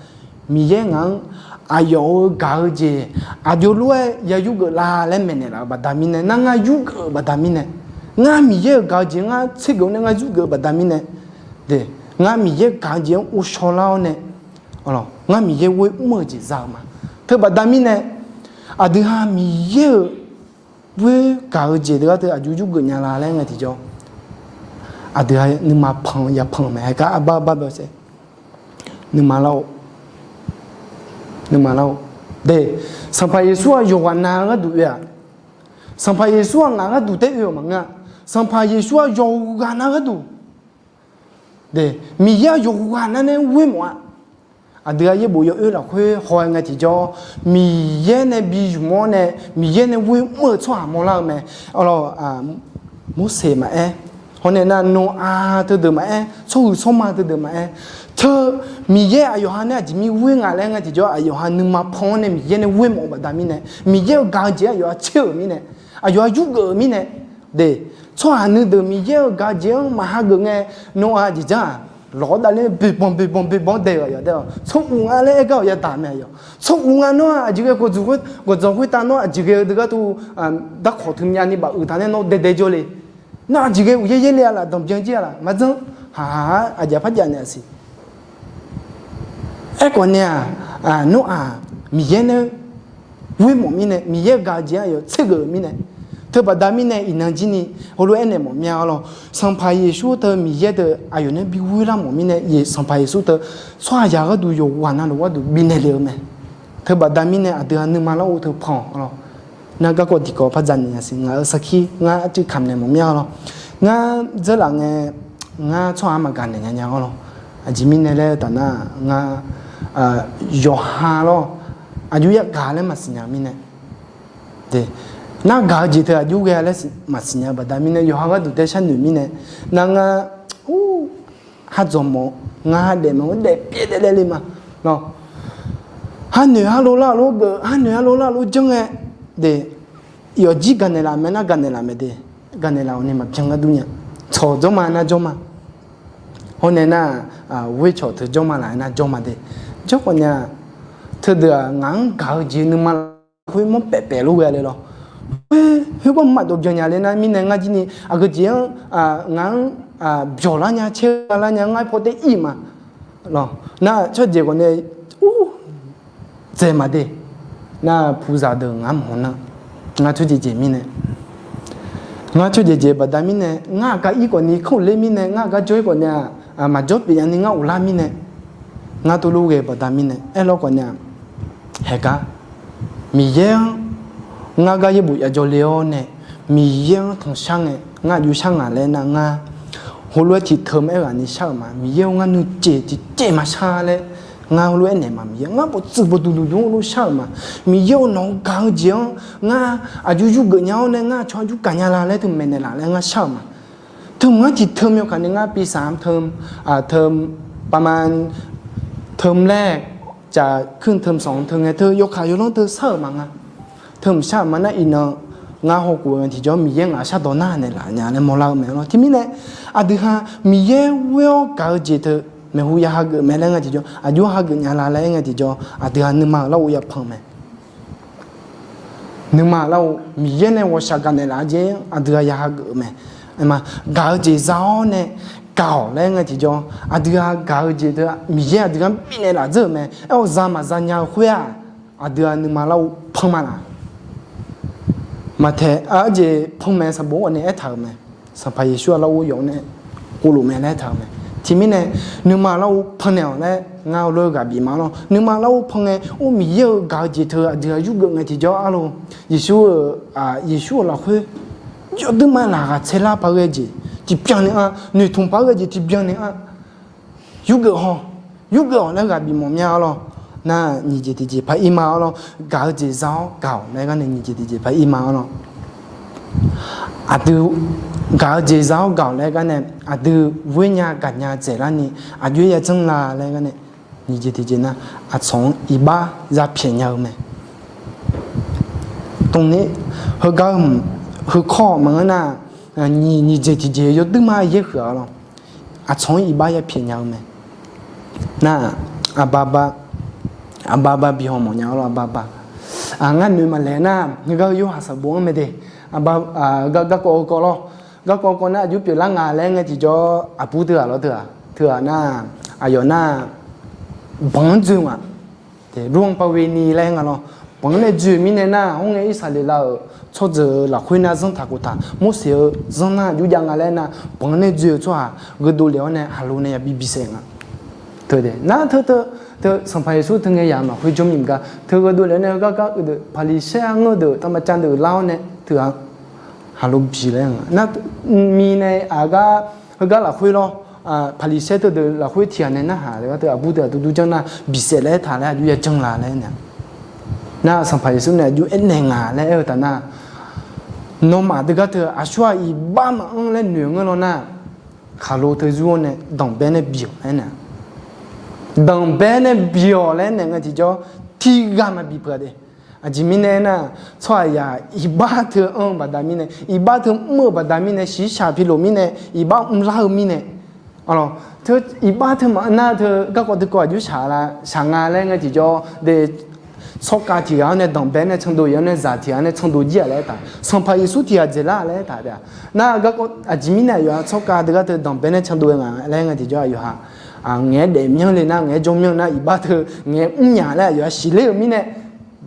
Miqyaer ngaq-anr aqyawf-euq gaq-eu jeq aqjox lof-aer ya yurgeuf la laer maeqnaeq laf-euq baqda mirnae, nar ngar yurgeuf-euq baqda mirnae, ngar Miqyaer-euq gaq-eu jeq ngar tsergeuf-awr nae ngar yurgeuf-eu baqda mirnae, de, ngar Miqyaer gaq-eu jeq-anr ghovshaw lar-awr nae, ngar Miqyaer ghoer mr-eu jeq za-eu ma. Teubaqda mirnae, aqdui ha Miqyaer-euq ghoer gaq-eu jeq deuq gar teu aqjox yurgeuf nya la laer ngae tiqjawr, aqdui ha nuima panq-eu yapanq-eu mae. Haeqgar arbar arbar bawsaer, nuima lar-or, nuima lar-or, de, Sanqpaq Yeqsur-aq yawqghaq nav-eu gharduq oe-aq, Sanqpaq Yeqsur-aq ngaq gharduq taef oe-euq maqngeur-a. Sanqpaq Yeqsur-aq yawqghaq nav gharduq, de, Miqyaer-aq yawqghaq nav nae ghoer mawf-a. Aqdui ha yaerbof yawoer lafkhoer haw-aer ngae tiqjawr, Miqyaer nae bi zmq-awr nae Miqyaer nae ghoer mr-eu tsawrhaq mawrlar-eu mae. Arlawr, Morseq maqaer, hawr nae nar Nawaq teudeuq maqaer, tsawrhuiq tsawrma teudeuq maqaer, teu Miqyaer aqyawf ha nae aqjeq mir ghoer nga laer ngae tiqjawr, aqyawf ha nuima panq-awr nae Miqyaer nae ghoer mawf-eu baqda mirnae, Miqyaer-euq gaq-eu jeq aqyawf ha tser-euq mirnae, aqyawf ha yurgeuf-eu mirnae, de, tsawrhaq nuideuq Miqyaer-euq gaq-eu jeq-anr maqhageuf ngae, Nawaq jeq jar-aq, lawq-awr davler boeqbanq boeqbanq boeqbanq-anr dae-euq aqyawf dae-awq, tsawr uq nga laer aer gar-awq yadaq mae aqyawf. Tsawr uq nga nawr-aq aqjeq ghae gawqdzawq khoertav nawr aqjeq ghae-eu deuq gar teu, darkawq teu myavni baf uiq taq nae nawr daedae jawr le. Nawr aqjeq ghae uqyaer yaerle-a laf, danqbyan jir-a laf, maqdzanr, haqhaq-a aqjeq parjav naeq-a siq. Aerkhawf nae-aq, nawr-aq Miqyaer nae ghoer mawf mirnae, Miqyaer-euq gaq-eu jeq-anr aqyawf tsergeuf-euq mirnae, teubaqda mirnae iqnan jir ni heulof-aer naeq mawf mya-a lawr. Sanqpaq Yeqsur teu Miqyaer deuq aqyawf nae bi ghoer lar mawf mirnae, Sanqpaq Yeqsur teu tsawrhaqzaq gharduq yawqghaq navluf gharduq bifnaeq le-eu mae. Teubaqda mirnae aqdui ha nuima lar-or teu panq-awq lawr. Nar garkawv tiqkawv par dzaq naeq nya siq, ngaq-euq sarkir ngar arcuiv kamq naeq mawf mya-a lawr. Ngar dzeurlaf ngae, ngar tsawrhaq-anr maqgaq naeq nya nya-awr lawr. Aqjeq mirnae laer taf nar, ngar yawqha lawr, aqjox yagaq laer maqsiq nya-eu mirnae, nar gaq-eu jeq teu aqjox ghae-a laer maqsiq nya-eu baqda mirnae, yawqha gharduq tae sharnoeq mirnae, nar ngar, ur, har dzawq mawf, ngar har daef mawf, daef pyaev daef laer le ma lawr. Harnoeq harlov lar lof geuf, harnoeq harlov lar lof janr ngae, de, yawfjir gaqnaeq laf mae nar gaqnaeq laf mae de, gaqnaeq laf-awq ni maqbyan gar dur nya. Tsawq jawr ma nar jawr ma. Hawr nae nar, ghoer cawq teu jawr ma laf nar jawr ma de. Jawr khawf nae-aq, teudeuq-aq ngaq-anr gaq-eu jeq nuima lafkhoer mawr paef paef lof ghae le lawr. Khoer, khoergar maqdov byan nya le nar mirnae ngar jir ni aqgeu jeq-anr, ngaq-anr byawq lar nya, caer lar nya, ngar paw tae ir ma lawr. Nar tsawrjeuq khawf nae, ur, dzaeq ma de. Nar puqzaq deuq ngaq-anr mawq nar, ngar tsawrjeuq jeq mirnae, ngar tsawrjeuq jeq baqda mirnae, ngar aqgar ir khawf ni kanr ler mirnae, ngar aqgar jawr ir khawf nae-aq, maqjawr pyeuf nya ni ngar ghoflar mirnae, ngar teulof ghae baqda mirnae, aerlawr khawf nae-aq, haeqgar Miqyaer-anr ngar gar yaerbof yajawr le-awr nae, Miqyaer-anr tanqshar ngae ngar aqjox shar ngaq laer nar ngar heulof-aer tiqteu ma aerghaq ni shar-euq ma. Miqyaer-or, ngar nuicaev tiqcaev maqshar laer ngar heulof-aer naeq ma. Miqyaer, ngar bawqtsuif bawqduq duq duq-anr heulof shar-euq ma. Miqyaer-or, nawq-eu gaq-eu jeq-anr ngar aqjox yurgeuf nya-awr nae ngar aqcawq aqjox gaq nya la laer teu maeqnaeq laf laer ngar shar-euq ma. Teu mq ngar tiqteu ma yawkaq nae ngar pi saq-anr teu, teu, paqma, teu laer, caq kuir teu sanq teu ngae teu yawkaq yawlanr teu shar-euq ma nga. Teu mq shar-euq ma nar iqnan ngar hawkhof-eu ngae tiqjawr Miqyaer ngaq shardawq narhaq naeqlaf nya laer mawrlar-eu mae lawr. Teumirnae aqdui ha Miqyaer ghoer-awr gaq-eu jeq teu maeqhu ya hageuf mae laer ngae tiqjawr, aqjox hageuf nya la laer aer ngae tiqjawr, aqdui ha nuima-euq larghov yapanq mae. Nuima-euq larghov Miqyaer nae ghawqshaq gaqnaeq laf-eu jeq-anr aqdui ha ya hageuf-eu mae. Gaq-eu jeq za-awr nae, gaq-awq laer ngae tiqjawr, aqdui-aq gaq-eu jeq teu Miqyaer aqdui-anr bifnaeq laf dzeur-euq mae. Aer-awq, za maqza nya-eu khoer-aq, aqdui-aq nuima larghov panr ma laq. Maqtaeq arjeq panmaeq sanqbof-anr ghawqnae aertaq-euq mae. Sanqpaq Yeqsur-aq larghov yawf-awr nae ghofluf mae laer aertaq-euq mae. Tiqmirnae, nuima larghov pannaeq-awq laer ngar heulof-aer ghaq bif ma-awr lawr. Nuima larghov pan ngae, or, Miqyaer-euq gaq-eu jeq teu aqdui-aq yurgeuf ngae tiqjawr arlawr. Yeqsur-euq, Yeqsur-euq lafkhoer yawduirma laqghaq tsaerlar paq-aer ghae jeq tiqbyan naeq-a, noeqtmq paq-aer ghae jeq tiqbyan naeq-a, yurgeuf haw, yurgeuf-awq laer ghaq bif mawf mya-awr lawr. Nar nyiq jeq tiqjeq paq-ir ma-awr lawr. Gaq-eu jeq za-awr gaq-awq laer gar nae nyiq jeq tiqjeq paq-ir ma-awr lawr. Aqdui gaq-eu jeq za-awr gaq-awq laer gar nae, aqdui ghoer nya gaq nya dzaeqlar ni aqjox-aer ya janr la laer gar nae, nyiq jeq tiqjeq nar, aqcawq-anr iqbax ya pyaeq nya-eu mae. Tmqni, heugar hmq, heukawr maqngeur nar, nyiq nyiq jeq tiqjeq yawduirma yaer huiq-a lawr. Aqcawq-anr iqbax ya pyaeq nya-eu mae. Nar, aqba aqba, aqba aqba bihaw mawf nya-awr lawr, aqba aqba. Ngar noeq maqlaeq nar, heugar-eu Yorhaq sanqbof-anr mae de. Aqba, gar, garkawv heukawv lawr. Garkawv kawv nar aqjox pyeuflar nga laer ngae tiqjawr, aqbur teughaq lawr teughaq, teughaq nar, aqyawf nar, banq-anr dzoe nga. Lor-anr pav veni laer nga lawr. Banq-anr nae dzoe-euq mirnae nar, hawr ngae Irsaqleqlav-euq tsawrjeuq-euq lafkhoer nar zanr taq khof taq, Morseq-euq zanr nar aqjox jav nga laer nar, banq-anr nae dzoe-euq tsawrhaq gheudov lef-awr nae haqlo nae yabi bisaef nga. Teu de nar teu teu, teu Sanqpaq Yeqsur teu ngae yamq lafkhoer jawr mir maqgar, teu gheudov lef-awr nae heugar gar uiqdeuq Paqliqsaer-a ngeur deuq taqmaqcav deuq lar-awr nae teu-aq, haqlo bi laer nga. Nar, mirnae aqgar, heugar lafkhoer lawr, Paqliqsaer teudeuq lafkhoer tiqghaq nae narhaq gar teu aqbur teughaq duqdur janr nar bisaef laer taq laer aqjox ya janr la laer nar, nar Sanqpaq Yeqsur nae aqjox aernaeq nga laer aer-eu taf nar, nawmaf deugar teu aqsur-aq iqbax maqanr laer noeq ngeur lawr nar, khaqlo teu zur-awr nae danqbae nae bi-awq laer nar, danqbae nae bi-awq laer naeq ngae tiqjawr, tiqghaq maqbi peuq-a de. Aqjeq mirnae aernar, tsawrhaqzaq iqbax teu anr-eu baqda mirnae, iqbax teu mr-eu baqda mirnae, shiqshaq pi lof mirnae, iqbax mrlar-eu mirnae, teu iqbax teu maqnar teu garkawv teu kawv aqjox shaq la shaq nga laer ngae tiqjawr de, tsawrkhav tiqghaq-anr nae danqbae nae candov-ir-awr nae zaq tiqghaq nae candov jir-aq laer aertaq, Sanqpaq Yeqsur tiqghaq dzaeqlar laer aertaq taef-a. Nar garkawv aqjeq mirnae aqyawf-aq tsawrkhav deugar teu danqbae nae candov-aer nga laer ngae tiqjawr aqyawf-aq, ngaeq-aer daefmyanr le nar, ngaeq-aer jawrmyanr nar, iqbax teu ngaeq-aer mrnya laer aqyawf-aq siqler-euq mirnae,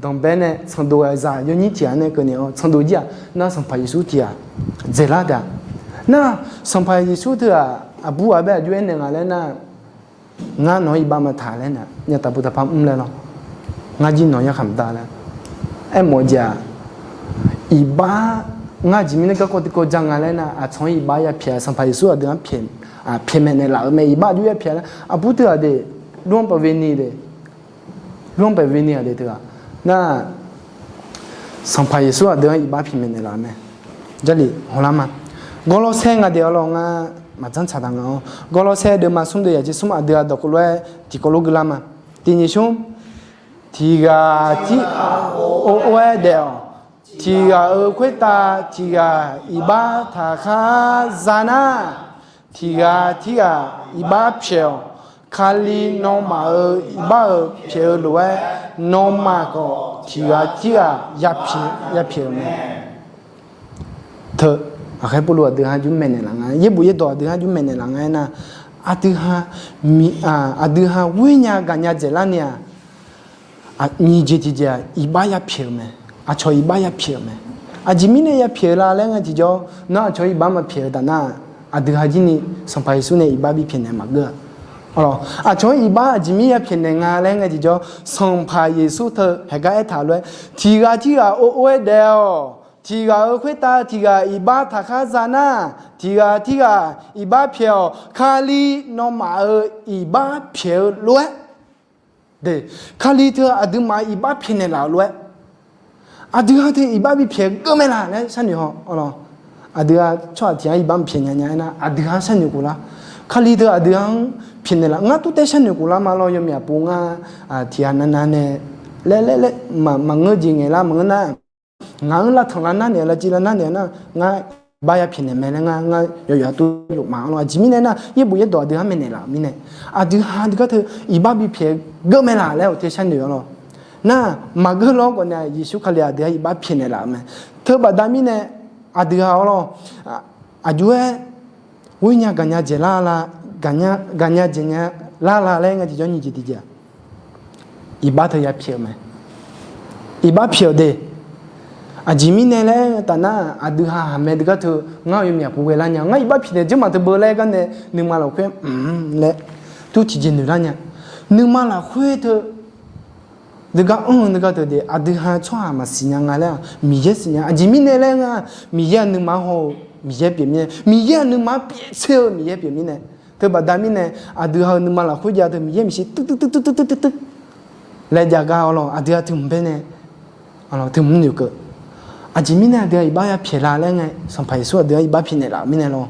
danqbae nae candov-aer zaq yawnyir tiqghaq nae keuvni-awr candov jir-aq nar Sanqpaq Yeqsur tiqghaq dzaeqlar taef-a. Nar Sanqpaq Yeqsur teu-aq aqbur ghaq bae aqjox aernaeq nga laer nar, ngar nawq-anr iqbax maqtaq laer nar, nya taqbu taqpar mr laer lawr, ngar jir nawq-anr yarkhaq maqda laer aermawf-eu jeq-aq, iqbax ngar aqjeq mirnae garkawv teu kawv ja nga laer nar, aqcawq-anr iqbax ya pyaeq-a, Sanqpaq Yeqsur aqdui-anr pyaeqmaeq naeqlaf-euq mae. Iqbax aqjox ya pyaeq laer aqbur teughaq de, lor-anr pav veni de, lor-anr pav veni-aq de teughaq nar, Sanqpaq Yeqsur aqdui-anr iqbax pyaeqmaeq naeqlaf-eu mae. Jarlif hawlar ma. Gawrlawrsaer nga de-awr lawr ngar maqdzanr tsaq taq nga-awr, Gawrlawrsaer deuvma smr deuv yaqjeq smr aqdui-aq dawqkawv lof-aer tiqkawv lof guilar ma. Tiqnyif smr, tiqghaq tir or or-aer daef-awq. Tiqghaq-euq khoertav tiqghaq iqbax taqkhar za nar, tiqghaq tirghaq iqbax pyaeq-awq. Kali nawmaf-euq iqbax-euq pyaeq-eu lof-aer, nawmaf khawf tiqghaq tirghaq ya pyaeq-euq mae. Teu, aqkhaer Pawrluv aqdui-anr jur maeqnaeq laf nga, yaerbof yaerdawq aqdui-anr jur maeqnaeq laf nga aernar, aqdui ha, aqdui ha ghoer nya gaq nya dzaeqlar ni-aq, nyiq jeq tiqjeq-aq iqbax ya pyaeq-euq mae. Aqcawq iqbax ya pyaeq-euq mae. Aqjeq mirnae ya pyaeq-eu la laer ngae tiqjawr, nawr aqcawq iqbax maqpyaeq-eu taf nar, aqdui ha jir ni Sanqpaq Yeqsur nae iqbax bipyaeq naeq maqgeur-a. Aqcawq-anr iqbax aqjeq mir ya pyaeqnaeq nga laer ngae tiqjawr, Sanqpaq Yeqsur teu haeqgar aertaq lof-aer, tiqghaq tirghaq or or-aer daef-awq. Tiqghaq-euq khoertav tiqghaq iqbax taqkhar za nar, tiqghaq tirghaq iqbax pyaeq-awq. Kali nawmaf-euq iqbax pyaeq-eu lof-aer, Kali teu aqduimaf iqbax pyaeqnaeq laf-euq lof-aer, aqdui ha teu iqbax bipyaeq geur mae laq laer sharnoeq haw. Aqdui ha tsawrhaq tiq ghaq-anr iqbax maqpyaeq nya nya aernar, aqdui ha-anr sharnoeq khof lar. Kali teu aqdui ha-anr pyaeqnaeq laf ngar tov taev sharnoeq khof lar ma lawr. Yawmyaq pov ngar tiq ghaq navnav nae laer laer laer maqngeur jeq ngaeq lar maqngeur nar, ngaq-anr lavtanq lavnar naeq-eu lavciv lavnar naeq-eu nar, ngar iqbax ya pyaeqnaeq mae laer ngar ngar yawqyawq tov lofma-anr lawr. Aqjeq mirnae nar, yaerbof yaerdawq aqdui ha maeqnaeq laf mirnae, aqdui ha deugar teu iqbax bipyaeq geur mae laq laer awqte sharnoeq-awr lawr. Nar, maqgeur lawr khawf nae Yeqsur Kali aqdui ha iqbax pyaeqnaeq laf-eu mae. Teubaqda mirnae aqdui ha-awr lawr, aqjox-aer Ghoernya gaqnya dzaeqlar la, gaqnya dzaeqnya lar la laer nga tiqjawr nyiq jeq tiqjeq-aq, iqbax teu ya pyaeq-euq mae. Iqbax pyaeq-euq de. Aqjeq mirnae laer taf nar, aqdui ha haq mae deuq gar teu ngar-eu yawmyaq pov ghae lar nya. Ngar iqbax pyaeq naeq jeurmaq teu beu laer gar nae nuima lafkhoer mq laer tur tiqjeq noeq lar nya. Nuima lafkhoer teu deuq gar anr-eu deuq gar teu de, aqdui ha tsawrhaq maqsiq nya nga laer-aq, Miqyaer siqnya. Aqjeq mirnae laer nga, Miqyaer-aq nuima haw-eu Miqyaer pyeuf mirnae, Miqyaer-aq nuima pyaeq tser-eu Miqyaer pyeuf mirnae. Teubaqda mirnae, aqdui ha-eu nuima lafkhoer jav teu Miqyaer maeqshi tuir tuir tuir tuir tuir tuir laer jav gar awrlawq, aqdui ha teu mq bae nae teu mq noeqkeuv. Aqjeq mirnae aqdui ha iqbax ya pyaeq la laer ngae, Sanqpaq Yeqsur aqdui ha iqbax pyaeq naeqlaf-euq mirnae lawr.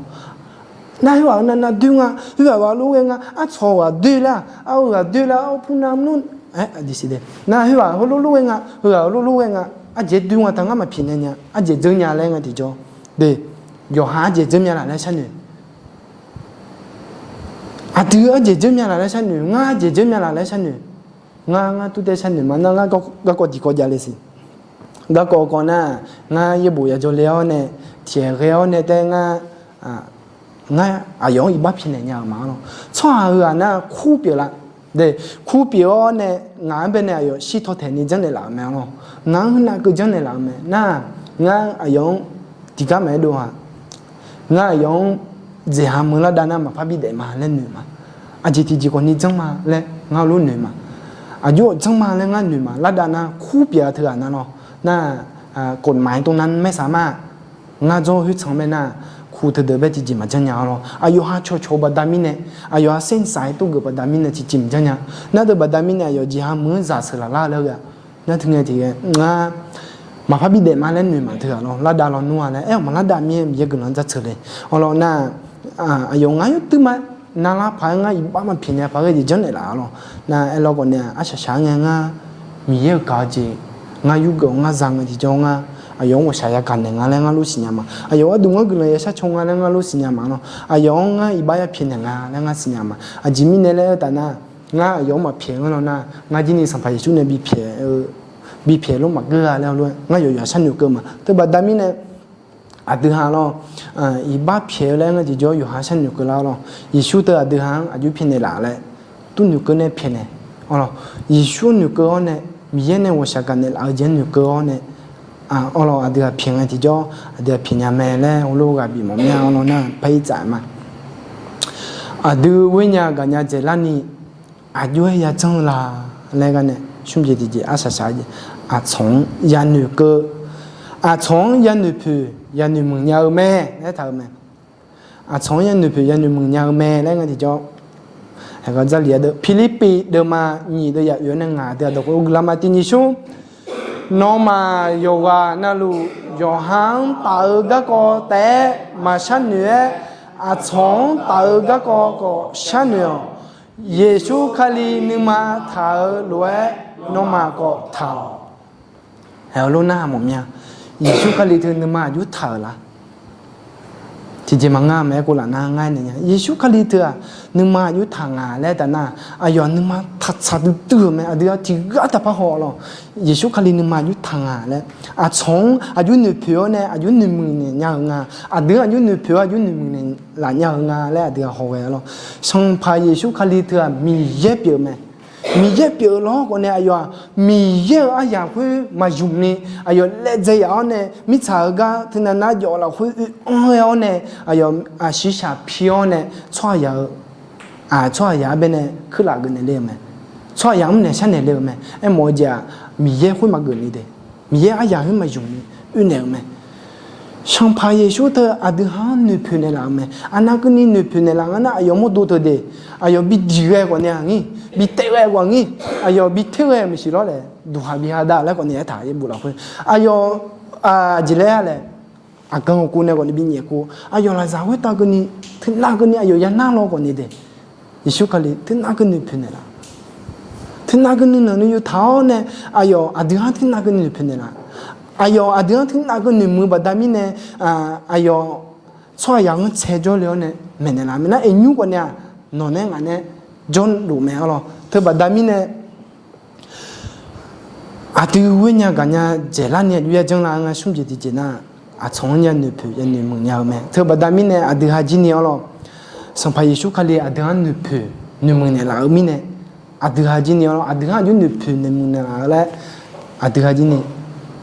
Nar khoerghaq-eu navnav doer nga, khoerghaq-euq ghaq lof ghae nga, artsawq-eu ghaq doer lar, arhu ghaq doer lar, arhu purnav mr nar, khoerghaq-euq lof lof ghae nga, heughaq-euq lof lof ghae nga, ardzaeq doer nga taq ngar maqpyaeq naeq nya, ardzaeq dzeur nya laer nga tiqjawr de. Yawqha ardzaeq dzeur mya laf laer sharnoeq. Aqdui ardzaeq dzeur mya laf laer sharnoeq, ngar ardzaeq dzeur mya laf laer sharnoeq. Ngar, ngar tur tae sharnoeq ma nar, ngar garkawv tiqkawv jav le siq. Garkawv kawv nar, ngar yaerbof yajawr le-awr nae, tiqaer ghae-awr nae tae ngar, ngar aqyawf-anr iqbax pyaeqnaeq nya-euq ma lawr. Tsawrhaq heughaq nar kur pyeuf la. De, kur pyeuf-awr nae ngaq-anr bae nae aqyawf shirtaw taeq ni janrnaeq laf-euq mae lawr. Ngaq-anr heunav keuv janrnaeq laf-euq mae nar, ngar aqyawf-anr tiqgar maqaer dov-a. Ngar aqyawf-anr dzaeqha meuq lardav nar maqpar bidaef ma laer noeq ma. Aqjeq tiqjeq khawf ni janr ma laer ngar lof noeq ma. Aqjox-awq janr ma laer ngar noeq ma. Lardav nar kur pyeuf-a teughaq nar lawr. Nar, kotmaf-aer tov nar maer saq ma. Ngar dzawr khoertsanq mae nar, kur teudeuq bae tiqjeq maqjanr nya-a lawr. Aqyawf ha cawqcawq-eu baqda mirnae, aqyawf ha saer saq-aer tov geuf baqda mirnae tiqjeq maqjanr nya. Nar deuq baqda mirnae aqyawf jeqha meuq-anr zaq sheuq laf lar-eu laer ghae-a. Nar teu ngae tiq ghae ngar maqpar bidaef ma laer noeq ma teughaq lawr. Lardav lawnmr-a laer aer-awq maqlardav mir-aer Miqyaer guiqlanq-anr dzar tseuq le. Awrlawr nar, aqyawf ngar yawtuir ma. Navlar paq-aer ngar iqbax maqpyaeq naeq paq ghae jeq janrnaeq laf-a lawr. Nar aerlawr khawf nae-aq, arsaq saq-aer ngae ngar Miqyaer-euq gaq-eu jeq ngar yurgeuf-awr ngar za ngae tiqjawr ngar, aqyawf-anr ghawqshaq yagaq naeq nga laer ngar lof siqnya ma. Aqyawf gharduq ngar guiqlanq ya sharcaw nga laer ngar lof siqnya ma lawr. Aqyawf-anr ngar iqbax ya pyaeqnaeq nga laer ngar siqnya ma. Aqjeq mirnae laer-eu taf nar, ngar aqyawf-anr maqpyaeq-anr lawr nar, ngar jir ni Sanqpaq Yeqsur nae bipyaeq-eu, bipyaeq lof maqgeur-a laer heulof-aer ngar yawqyawq sharnoeq keuv ma. Teubaqda mirnae, aqdui ha lawr, iqbax pyaeq-eu laer ngar tiqjawr yawqha sharnoeq keuv lar-awr lawr. Yeqsur teu aqdui ha-anr aqjox pyaeqnaeq laf laer, tur noeqkeuv nae pyaeqnaeq. Awrlawr, Yeqsur-anr noeqkeuv-awr nae, Miqyaer nae ghawqshaq gaq naeq laf-eu jeq-anr noeqkeuv-awr nae, awrlawr aqdui ha pyaeq ngae tiqjawr aqdui ha pyaeq nya mae laer heulof ghaq bif mawf mya. Awrlawr nar par ir tsaf ma. Aqdui ghoer nya gaq nya dzaeqlar ni aqjox-aer yajanr-eu la laer gar nae, smr jeq tiqjeq arsaq saq-aer jeq, aqcawq-anr yanoeq keuv, aqcawq-anr yanoeq poeq yanoeq muiq nya-eu mae laer taq-eu mae. Aqcawq-anr yanoeq poeq yanoeq muiq nya-eu mae laer ngar tiqjawr, aqgar dzarlif-a deuq, Pirlirpiv deuvma nyiq deuv yaf oeq-awr nae ngaq deuq aqdawq khoerlof guiqlanq ma tiq nyiq smr, nawmaf yawqghaq navluf yawqha-anr taf-eu garkawv taef-aer maqsharnoeq-aer, aqcawq-anr taf-eu garkawv khawf sharnoeq-awq. Yeqsur Kali nuima taq-eu lof-aer nawmaf khawf taq-awq. Heulof nar mawf mya. Yeqsur Kali teu nuima aqjox taq-euq la? Tiqjeq maqngeur-a mae. Aerkhof laf nar ngar aernaeq nya, Yeqsur Kali teu-aq nuima aqjox taq nga laer taf nar, aqyawf nuima taqtsaq duidui-euq mae. Aqdui-a tiqghaq taqpar haw lawr. Yeqsur Kali nuima aqjox taq nga laer, aqcawq-anr aqjox noeqpoeq-awr nae aqjox noeqmuiq naeq nya-eu nga. Aqdui-anr aqjox noeqpoeq-awr aqjox noeqmuiq naeq laf nya-eu nga laer aqdui-a haw ghae-a lawr. Sanqpaq Yeqsur Kali teu-aq Miqyaer pyeuf-eu mae. Miqyaer pyeuf-eu lawr khawf nae aqyawf-aq Miqyaer-euq aryaq khoer maqzmq ni, aqyawf laedzae yaf-awr nae mirtsaq-euq gar teunav nar jawf lafkhoer oe-anr ghae-awr nae, aqyawf aqshiqshaq pi-awr nae tsawrhaqzaq-eu, tsawrhaqzaq-anr bae nae kuirlaf geuf naeq le-euq mae. Tsawrhaqzaq mr naeq sharnaeq le-euq mae. Aermawf-eu jeq-aq Miqyaer khoer maqgeuf ni de. Miqyaer aryaq khoer maqzmq ni oe naeq-euq mae. Sanqpaq Yeqsur teu aqdui ha-anr noeqpoeq naeqlaf-eu mae. Aqnav keuvni noeqpoeq naeqlaf nga nar aqyawf mawrdo teu de, aqyawf bi diq ghae khawf nae aqnyir, bi taev ghae khawf aqnyir, aqyawf bi ter ghae maeqshi lawr laer duqhaq bi ha dav laer khawf nae aertaq yaerbof lafkhoer aqyawf aqjeq laer-a laer, aqgan ghawqkov nae khawf ni bi nyaef kov, aqyawf lafzaq khoertav keuvni teunav keuvni aqyawf yanar law khawf ni de. Yeqsur Kali teunav keuvni noeqpoeq naeqlaf. Teunav keuvni nanq ni yawtaq-awr nae, aqyawf aqdui-anr teunav keuvni noeqpoeq naeqlaf. Aqyawf aqdui-anr teunav keuvni noeqmuiq baqda mirnae, aqyawf tsawrhaqzaq-anr tsae jawrle-awr nae maeqnaeq laf mae nar, aqnymr khawf nae-aq nawq nae ngaq nae jawrluf mae-a lawr. Teubaqda mirnae aqdui ghoer nya gaq nya dzaeqlar ni aqjox yajanr la-a nga smr jeq tiqjeq nar, aqcawq-anr yanoeq poeq yanoeq muiq nya-eu mae. Teubaqda mirnae aqdui ha jir ni-a lawr, Sanqpaq Yeqsur Kali aqdui-anr noeqpoeq noeqmuiq naeqlaf-eu mirnae, aqdui ha jir ni-awr, aqdui-anr aqjox noeqpoeq noeqmuiq naeqlaf-eu laer, aqdui ha jir ni,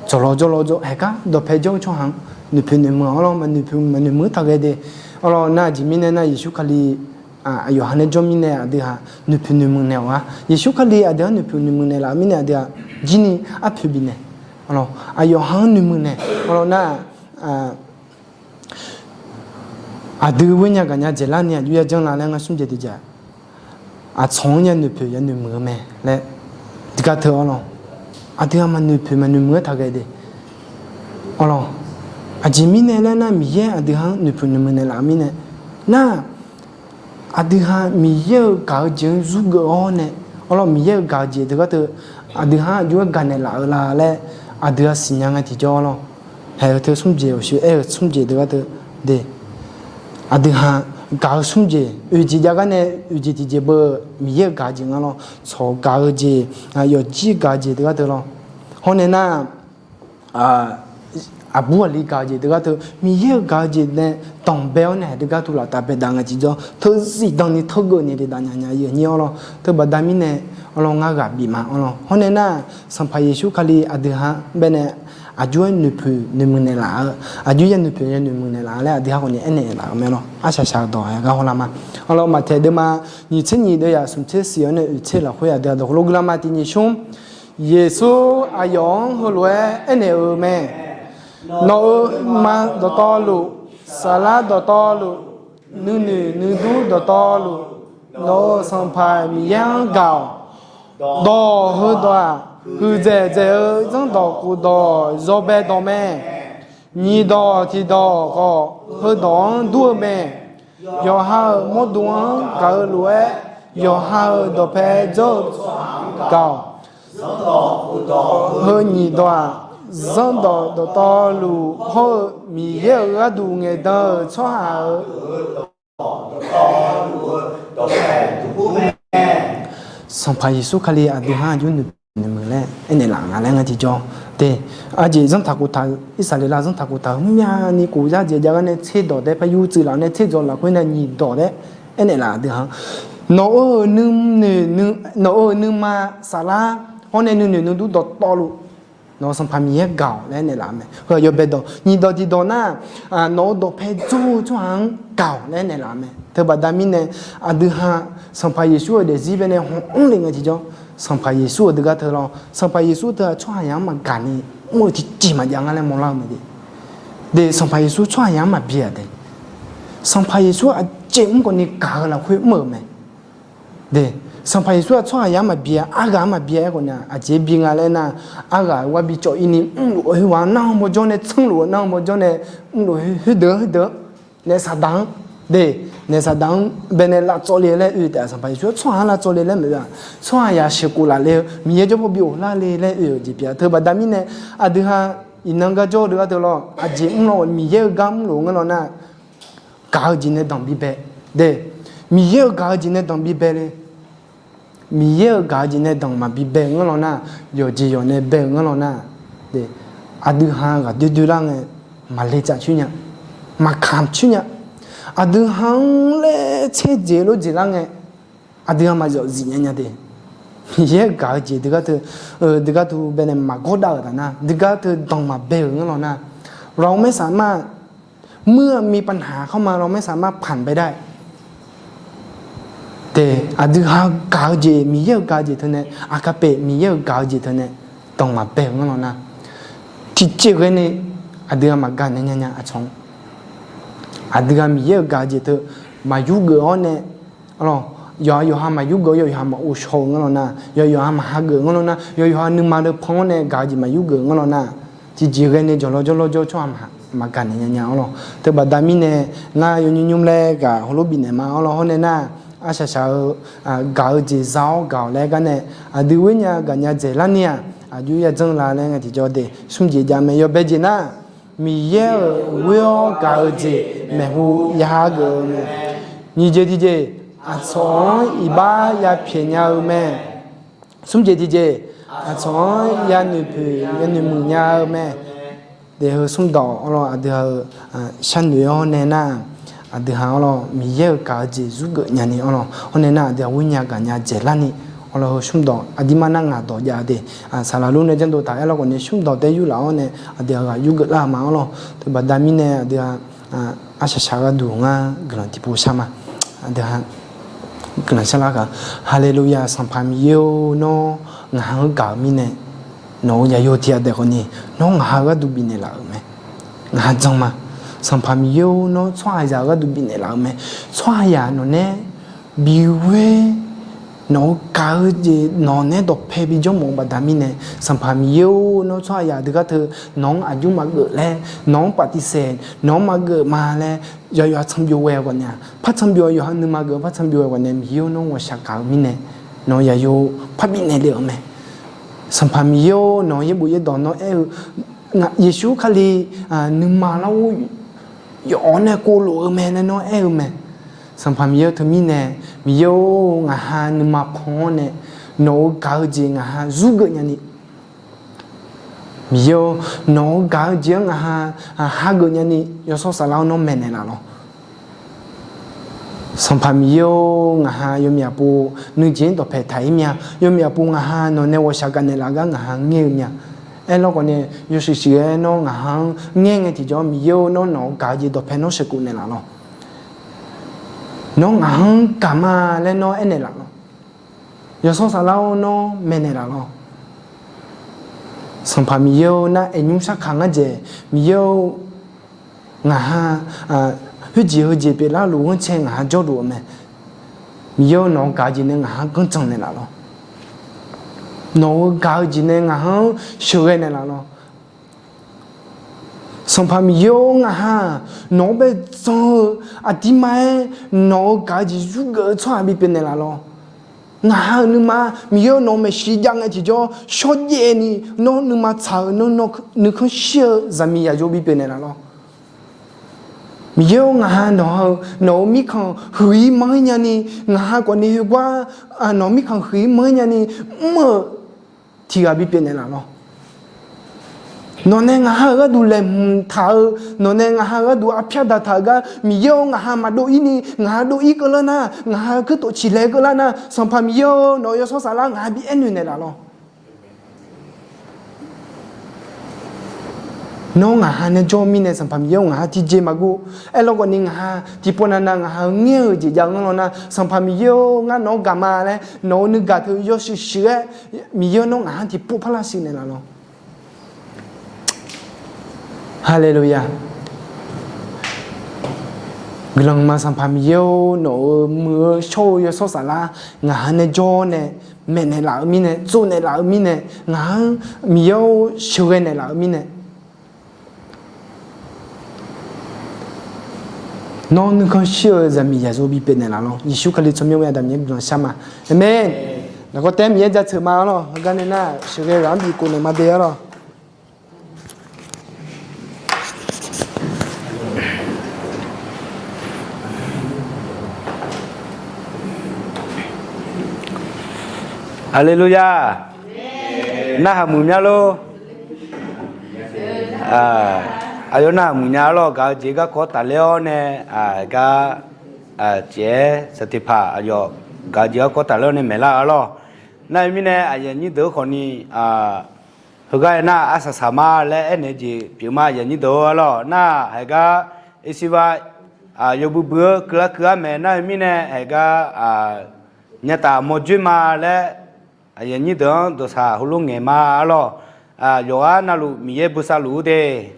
tsawqlawr jawrlawr jawr, haeqgar dawqpae jawr-eu tsawrhaq-anr noeqpoeq noeqmuiq-awr lawr, maqnoeqpoeq maqnoeqmuiq taq ghae de. Awr lawr nar, aqjeq mirnae nar, Yeqsur Kali aqyawf ha nae jawr mirnae aqdui ha noeqpoeq noeqmuiq naeq-awq-a. Yeqsur Kali aqdui-anr noeqpoeq noeqmuiq naeqlaf-eu mirnae aqdui ha jir ni arpoeq bifnaeq, aqyawf ha-anr noeqmuiq naeq, awr lawr nar, aqdui khoernya gaqnya dzaeqlar ni aqjox yajanr la laer ngar smr jeq tiqjeq, aqcawq-anr ya noeqpoeq ya noeqmuiq-eu mae laer, tiqgar teu-awr lawr, aqdui ha maqnoeqpoeq maqnoeqmuiq-aer taq ghae de. Awr lawr, aqjeq mirnae laer nar, Miqyaer aqdui ha-anr noeqpoeq noeqmuiq naeqlaf-eu mirnae nar, aqdui ha Miqyaer-euq gaq-eu jeq-anr zurgeuf-awr nae, awr lawr, Miqyaer-euq gaq-eu jeq deugar teu aqdui ha-anr aqjox-aer gaqnaeq laf-eu la laer, aqdui ha siqnya nga tiqjawr lawr. Haeq-eu teu smr jeq, awqshoe aer-eu smr jeq deugar teu de, aqdui ha gaq-eu smr jeq, oeq jeq jav gar nae, oeq jeq tiqjeq beu, Miqyaer-euq gaq-eu jeq nga lawr, tsawq gaq-eu jeq, yawqjir gaq-eu jeq deugar teu lawr. Hawr nae nar, aqbur aqli gaq-eu jeq deugar teu, Miqyaer-euq gaq-eu jeq nae danqbae-awr nae, deugar teu laftav baedav nga tiqjawr, teuzif danqni teugeuf ni daef dav nya nya-ir-euq nyir-awr lawr. Teubaqda mirnae, awr lawr, ngar ghaq bif ma, awr lawr. Hawr nae nar, Sanqpaq Yeqsur Kali aqdui ha baenae aqjox-aer noeqpoeq noeqmuiq naeqlaf-eu, aqjox ya noeqpoeq ya noeqmuiq naeqlaf-eu laer aqdui ha khawf ni aernaeq laf-eu mae lawr. Arshaq shaq-eu dawq haeqgar hawlar ma. Awr lawr, Maqtaeq deuvma nyiq tser nyiq deuv yaf smq tser siq-awr nae oeq tser lafkhoer aqdui ha dawq heulof guiqlanq ma tiq nyiq shmr, Yeqsur aqyawf-anr heulof-aer aernaeq-eu mae. Nawq-euq nuima dawqtawvluf, saflar dawqtawvluf, nuinoeq nuidur dawqtawvluf, nawq-euq Sanqpaq Miqyaer-anr gaq-awq. Dawq heudawq-aq, huiqdzaeq dzaeq-eu zanrdawq khofdawq yawbae dawq mae. Nyiq dawq tiq dawq khawf heudawq-anr dur-eu mae. Yawqha-euq mawrdo-anr gaq-eu lof-aer, yawqha-euq dawqpae jawr-eu gaq-awq. Heu nyiq dawq-aq, zanrdawq dawqtawvluf hawr-eu Miqyaer-euq gharduq ngaeqdan-euq tsawrhaq-euq Sanqpaq Yeqsur Kali aqdui ha aqjox noeqpoeq noeqmuiq laer aernaeq laf nga laer ngar tiqjawr de. Aqjeq zanrtaq khoftaq-eu, Irsaqleqlav zanrtaq khoftaq-eu hmqmyani khof yar jeq jav gar nae tser dawq taef par yur tsuif laf nae tser dawq lafkhoer nae nyiq dawq laer aernaeq laf aqdui ha. Nawq-euq nuinoeq, nawq-euq nuima saflar hawr nae nuinoeq nuidur dawqtawvluf, nawq-euq Sanqpaq Miqyaer gaq-awq laer aernaeq laf mae. Heu aqyawf bae dawq nyiq dawq tiq dawq nar, nawq-euq dawqpae jawr-eu tsawrhaq-anr gaq-awq laer aernaeq laf mae. Teubaqda mirnae, aqdui ha Sanqpaq Yeqsur-euq daefzir baenae hawq mr le ngae tiqjawr, Sanqpaq Yeqsur-euq deugar teu lawr, Sanqpaq Yeqsur teu-aq tsawrhaqzaq-anr maqgaq ni mr-eu tiqjeq maqjav nga laer mawrlar-eu mae de. De, Sanqpaq Yeqsur tsawrhaqzaq-anr maqbi-aq de. Sanqpaq Yeqsur aqjeq mr khawf ni gaq-eu lafkhoer mr-euq mae. De, Sanqpaq Yeqsur-aq tsawrhaqzaq-anr maqbi-a, arghaq-anr maqbi-a aerkhawf ni-aq, aqjeq bi nga laer nar, arghaq-euq gharbi cawv-ir ni mrluf-eu khoerghaq-anr nar-eu mawjawr nae tsanrluf-eu nar-eu mawjawr nae mrluf khoerdeuq-anr khoerdeuq-anr naef saqdaq-anr, de, naef saqdaq-anr baenae lavcawv le laer oe taef-a. Sanqpaq Yeqsur-aq tsawrhaq-anr lavcawv le laer maeq-a. Tsawrhaqzaq sheuqkhof laf le-eu Miqyaer jawrpaw bi ghoflar le laer oe-euq jeq pyeuf-a. Teubaqda mirnae, aqdui ha iqnan gar jawr-eu deugar teu lawr, aqjeq mrluf-eu Miqyaer-euq gar mrluf-eu ngeur lawr nar, gaq-eu jeq nae danqbae bae, de, Miqyaer-euq gaq-eu jeq nae danqbae bae le. Miqyaer-euq gaq-eu jeq nae danq maqbi bae-eu ngeur lawr nar, yawqjeq yawq nae bae-eu ngeur lawr nar, aqdui ha ghaqdoer doerlar ngae, maqle tsaf coer nya, maqkamq coer nya. Aqdui ha-anr laer tser jeq lof jeq lar ngae, aqdui ha maqzawf zif nya nya de. Miqyaer gaq-eu jeq deugar teu, deugar teu baenae maqgawr dav-euq taf nar, deugar teu danq maqbae-euq ngeur lawr nar, เราไม่สามารถ เมื่อมีปัญหาเข้ามา เราไม่สามารถผ่านไปได้ De, aqdui ha gaq-eu jeq, Miqyaer-euq gaq-eu jeq teu nae, aqkar paev Miqyaer-euq gaq-eu jeq teu nae danq maqbae-euq ngeur lawr nar, tiqjeq ghae ni aqdui ha maqgaq naeq nya nya aqcawq-anr. Aqdui ha Miqyaer-euq gaq-eu jeq teu maqyur geuf-awr nae, yawqha yawqha maqyur geuf-awr, yawqha maqghov shaw-euq ngeur lawr nar, yawqha yawqha maqha geuf-euq ngeur lawr nar, yawqha yawqha nuima leupan-awr nae gaq-eu jeq maqyur geuf-euq ngeur lawr nar, tiqjeq ghae ni jawqlawr jawrlawr jawr tsawrhaq maqgaq naeq nya nya-awr lawr. Teubaqda mirnae, ngar yawnymr nymr laer ghaq heulof bifnaeq ma-awr lawr. Hawr nae nar, arsaq saq-eu gaq-eu jeq za-awr gaq-awq laer gar nae, aqdui ghoer nya gaqnya dzaeqlar ni-aq, aqjox yajanr la laer ngae tiqjawr de smr jeq jav mae. Yawbae jeq nar, Miqyaer-euq ghoer-awr gaq-eu jeq maeqhu ya hageuf-eu mae. Nyiq jeq tiqjeq, aqcawq-anr iqbax ya pyaeq nya-eu mae. Smr jeq tiqjeq, aqcawq-anr ya noeqpoeq ya noeqmuiq nya-eu mae. Daef heu smr dawq-awr lawr, aqdui ha-eu sharnoeq-awr nae nar, Aqdui ha-anr lawr, Miqyaer-euq gaq-eu jeq yurgeuf nyani-anr lawr, hawr nae nar aqdui ha ghoer nya gaq nya dzaeqlar ni, awr lawr heu smrdawq aqdirmar nar ngaq dawq jav-eu de, saqlaq lor nae janrdov taq-aer lawr khawf ni smrdawq tae yurlaf-awr nae aqdui ha ghaq yurgeuf lar-eu ma-anr lawr. Teubaqda mirnae aqdui ha, arshaq shaq gharduq ngar guiqlanq tiqpov shar ma. Aqdui ha guiqlanq sharlar gaq. Haleluya! Sanqpaq Miqyaer-or, nawr ngaq ha-anr gaq-eu mirnae, nawq-euq yaqyo tiq ghaq daef khawf ni, nawr ngaq ha gharduq bifnaeq laf-euq mae. Ngaq ha jan ma. Sanqpaq Miqyaer-or, nawr tsawrhaqzaq gharduq bifnaeq laf-euq mae. Tsawrhaqzaq nawq nae bi ghoer, nawq-euq gaq-eu jeq nawq nae dawqpae bijawr mawf-eu baqda mirnae, Sanqpaq Miqyaer-or, nawr tsawrhaqzaq deuq gar teu nawq-anr aqjox maqgeuf laer, nawq-anr paf tiqsaeq, nawq-anr maqgeuf ma laer, yawqha tsanr byov ghae-eu ghawqnae-aq, par tsanr byov-eu yawqha nuima geuf par tsanr byov-eu ghawqnae, Miqyaer-or, nawr ghawqshaq gaq-eu mirnae, nawq-euq yaqyo par bifnaeq le-euq mae. Sanqpaq Miqyaer-or, nawq-euq yaerbof yaerdawq nawr aer-eu, Yeqsur Kali nuima larghov yawf-awr nae kovlof-eu mae laer nawr aer-eu mae. Sanqpaq Miqyaer-or, teumirnae, Miqyaer-or, ngaq ha nuima pan-awr nae nawq-euq gaq-eu jeq ngaq ha yurgeuf nyani, Miqyaer-or, nawq-euq gaq-eu jeq-anr ngaq ha hageuf nyani, yawshawr saflar-anr nawr maeqnaeq laf lawr. Sanqpaq Miqyaer-or, ngaq ha yawmyaq pov nuijeq-anr dawqpae taq-ir mya. Yawmyaq pov ngaq ha nawq nae ghawqshaq gaq naeqlaf gar ngaq ha ngaer-eu mya. Aerlawr khawf nae, yawshuif shuif-aer nawr ngaq ha-anr ngaer ngae tiqjawr, Miqyaer-or, nawr nawq-euq gaq-eu jeq dawqpae nawr sheuqkhof naeqlaf lawr. Nawr ngaq ha-anr gaq ma laer nawr aernaeq laf lawr. Yawshawr saflar-or, nawr maeqnaeq laf lawr. Sanqpaq Miqyaer-or, nar aernymr sarkaq ngar dzaeq, Miqyaer-or, ngaq ha khoerjeq heujeq pyeuflar luf-anr cae ngaq ha jawrluf-eu mae. Miqyaer-or, nawq-euq gaq-eu jeq nae ngaq ha-anr ganrcan naeqlaf lawr. Nawq-euq gaq-eu jeq nae ngaq ha-anr sheuqghae naeqlaf lawr. Sanqpaq Miqyaer-or, ngaq ha-aq, nawq-anr bae jan-eu aqdirma-aer nawq-euq gaq-eu jeq yurgeuf-eu tsawrhaq bipyeuf naeqlaf lawr. Ngaq ha-euq nuima, Miqyaer-or, nawq-euq maeqshi jav ngae tiqjawr shawrjaev ni, nawr nuima tsaq-eu nawr nuikhanr shir-eu zaqmiq yaqyo bipyeuf naeqlaf lawr. Miqyaer-or, ngaq ha nawq-eu, nawq-euq mirkhanq huiq-ir manr-ir nyani, ngaq ha khawf ni heugar nawq-euq mirkhanq huiq-ir manr-ir nyani, mr-euq tiq ghaq bipyeuf naeqlaf lawr. Nawq nae ngaq ha-euq gharduq laeqhmq taq-eu, nawq nae ngaq ha-euq gharduq arpyar daqtaq-euq gar, Miqyaer-or, ngaq ha maqdov-ir ni, ngaq ha dov-ir keuvlar nar, ngaq ha kuirtof ciqlae keuvlar nar, Sanqpaq Miqyaer-or, nawq-euq yawshawr saflar ngaq ha bi aernoeq naeqlaf lawr. Nawr ngaq ha nae jawr-eu mirnae, Sanqpaq Miqyaer-or, ngaq ha tiqjeq maqguv. Aerlawr khawf ni ngaq ha tiqpov navnav ngaq ha-eu ngaer-eu jeq jav-anr lawr nar, Sanqpaq Miqyaer-or, ngar nawq-anr gaq ma laer nawq-euq nuigaq teu yawshuif shuif-aer, Miqyaer-or, nawr ngaq ha-anr tiqpov parlar shuif naeqlaf lawr. Haleluya. Guiqlanq ma Sanqpaq Miqyaer-or, nawq-euq muiq-eu shawr-eu yawshawr saflar ngaq ha nae jawr nae maeqnaeq laf-eu mirnae, tsovnaeq laf-eu mirnae, ngaq-anr Miqyaer-or sheuqghae naeq laf-eu mirnae, nawr nuikhanr shir-eu zaqmiq yaqyo bipyeuf naeqlaf lawr. Yeqsur Kali tsawrmyanr-aer Aqda Miqyaer guiqlanq shar ma. Aqmeq. Lafkawr taef-aer Miqyaer jaceuq ma-ar lawr. Heugar nae nar sheuqghae ghaq-anr bif khof naeq ma de-ar lawr. Haleluya. Narhaq muiq mya lor. Aqyawf narhaq muiq nya-ar lawr. Gaq-eu jeq garkawv tafler-awr nae, gar, caef-aer Saqteqpaq aqyawf gaq-eu jeq garkawv tafler-awr nae maeqlar-ar lawr. Nar-eu mirnae aqyuif aqnyir deuq-anr khawfni, heugar aernar arsaq saq ma laer aernaeq-eu jeq pyeuf ma. Aqyuif aqnyir deuq-ar lawr, nar haiq gar Esiva yawbui bui-eu keuvlar keuv-ar maeq nar-eu mirnae, haiq gar nyataf mawrjoer ma laer aqyuif aqnyir deuq-anr dawqsaq heulof ngaeq ma-ar lawr. Yawqghaq navluf Miqyaer bosav luf-ur de.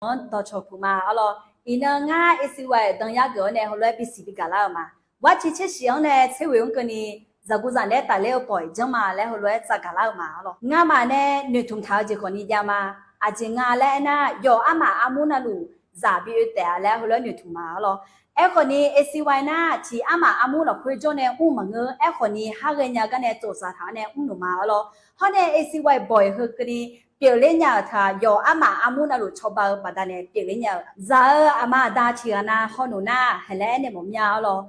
Dawqcawq puq ma-ar lawr. Iqnan ngar Esiva-euq danyar geuf-awr nae heulof-aer bisiq bigaq lar-eu ma. Warciv tser shif-anr nae tser ghoeq-anr keuvni zaqguq zaq naeq-aer tafler-eu pawq-iq janr ma laer heulof-aer tsavgaq lar-eu ma-ar lawr. Ngamaf nae noeqtmq taq-eu jeq khawfni jav ma. Aqjeq nga laer aernar, yawq armaf armur navluf zaq bi oe taef-a laer heulof-aer noeqtmq ma-ar lawr. Aerkhawfni Esiva nar tiq armaf armur lafkhoer jawr nae mr maqngeur. Aerkhawfni har ghaenya gar nae tsofsaf taq-awr nae mrnuq ma-ar lawr. Hawr nae Esiva-euq bawq-iq heu keuvni pyeufler nya-euq teu-aq, yawq armaf armur navluf cawba-eu baqdanae pyeufler nya-euq. Zaq-eu aqma aqda tiq ghaq nav hawnoeq nar haiq laer aernaeq mawf mya-ar lawr.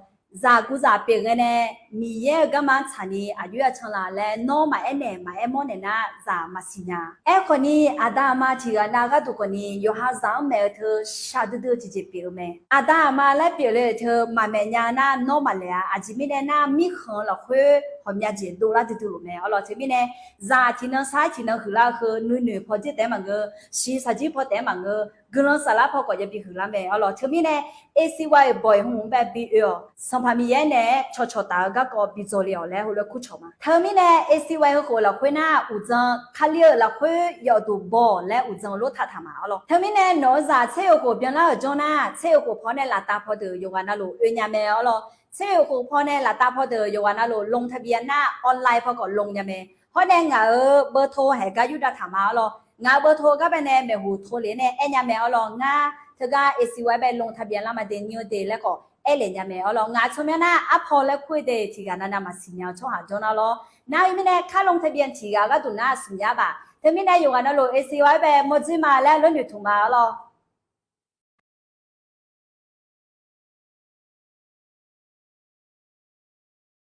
Zaqguq zaq pyeuf ghae nae Miqyaer-euq garma-anr tsaqni aqjox-aer canlaf laer nawr maqaer naeq maqaer mawr naeq nar zaq maqsiq nya. Aerkhawfni aqda aqma tiq ghaq nav gharduq khawfni yawqha zaq-anr maeq-eu teu shaqdui dui-eu tiqjeq pyeuf-eu mae. Aqda aqma laer pyeufle-euq teu maqmaeq nya nar nawr maqlaeq-a. Aqjeq mirnae nar mirkhanq-eu lafkhoer ghawqmya jeq dovlar duidui-euq mae. Arlawq teumirnae zaq tiqnan sar tiqnan huiqlar-eu heu nuinoeq paw jir taef-aer maqngeur, shiq shaqjir paw taef-aer maqngeur, guiqlanq saflar paw khawf yabi huiqlar mae. Arlawq teumirnae A C Y-euq bawq-iq hmq bae bi oe-awq. Sanqpaq Miqyaer naeq-aer cawqcawq taf-eu garkawv bi dzaw le-awq laer heulof-aer kurcawq ma. Teumirnae A C Y heukhof lafkhoer nar uqdzan Kali-euq lafkhoer yawfduq baw-awq laer uqdzan lof taq taq ma. Arlawq teumirnae nawq-eu zaq tser-eu khof byanlar-euq janr nar tser-eu khof paw nae laftav paw deuq yawqghaq navluf oe nya mae. Arlawq tser-eu khof paw nae laftav paw deuq yawqghaq navluf ลงทะเบียน nar online paw khawf ลง nya mae. Hawr nae ngaq-euq เบอร์โทร haeq gar yurdav taq ma. Arlawq ngaq-euq เบอร์โทร gar bae nae maeqhu tov lef nae aer nya mae. Arlawq ngar teugar A C Y bae ลงทะเบียน lar ma de nyir-eu de laer khawf aer lef nya mae. Arlawq ngaq tsawrmyanr nar arpaw laer kur-eu de tiq ghaq navnav maqsiq nya-eu tsawrhaq janr nar lawr. Nar-eu mirnae kar ลงทะเบียน tiq ghaq gharduq nar smq yar baf. Teumirnae yawqghaq navluf A C Y bae mawrdzoer ma laer lor noeqtmq ma. Arlawq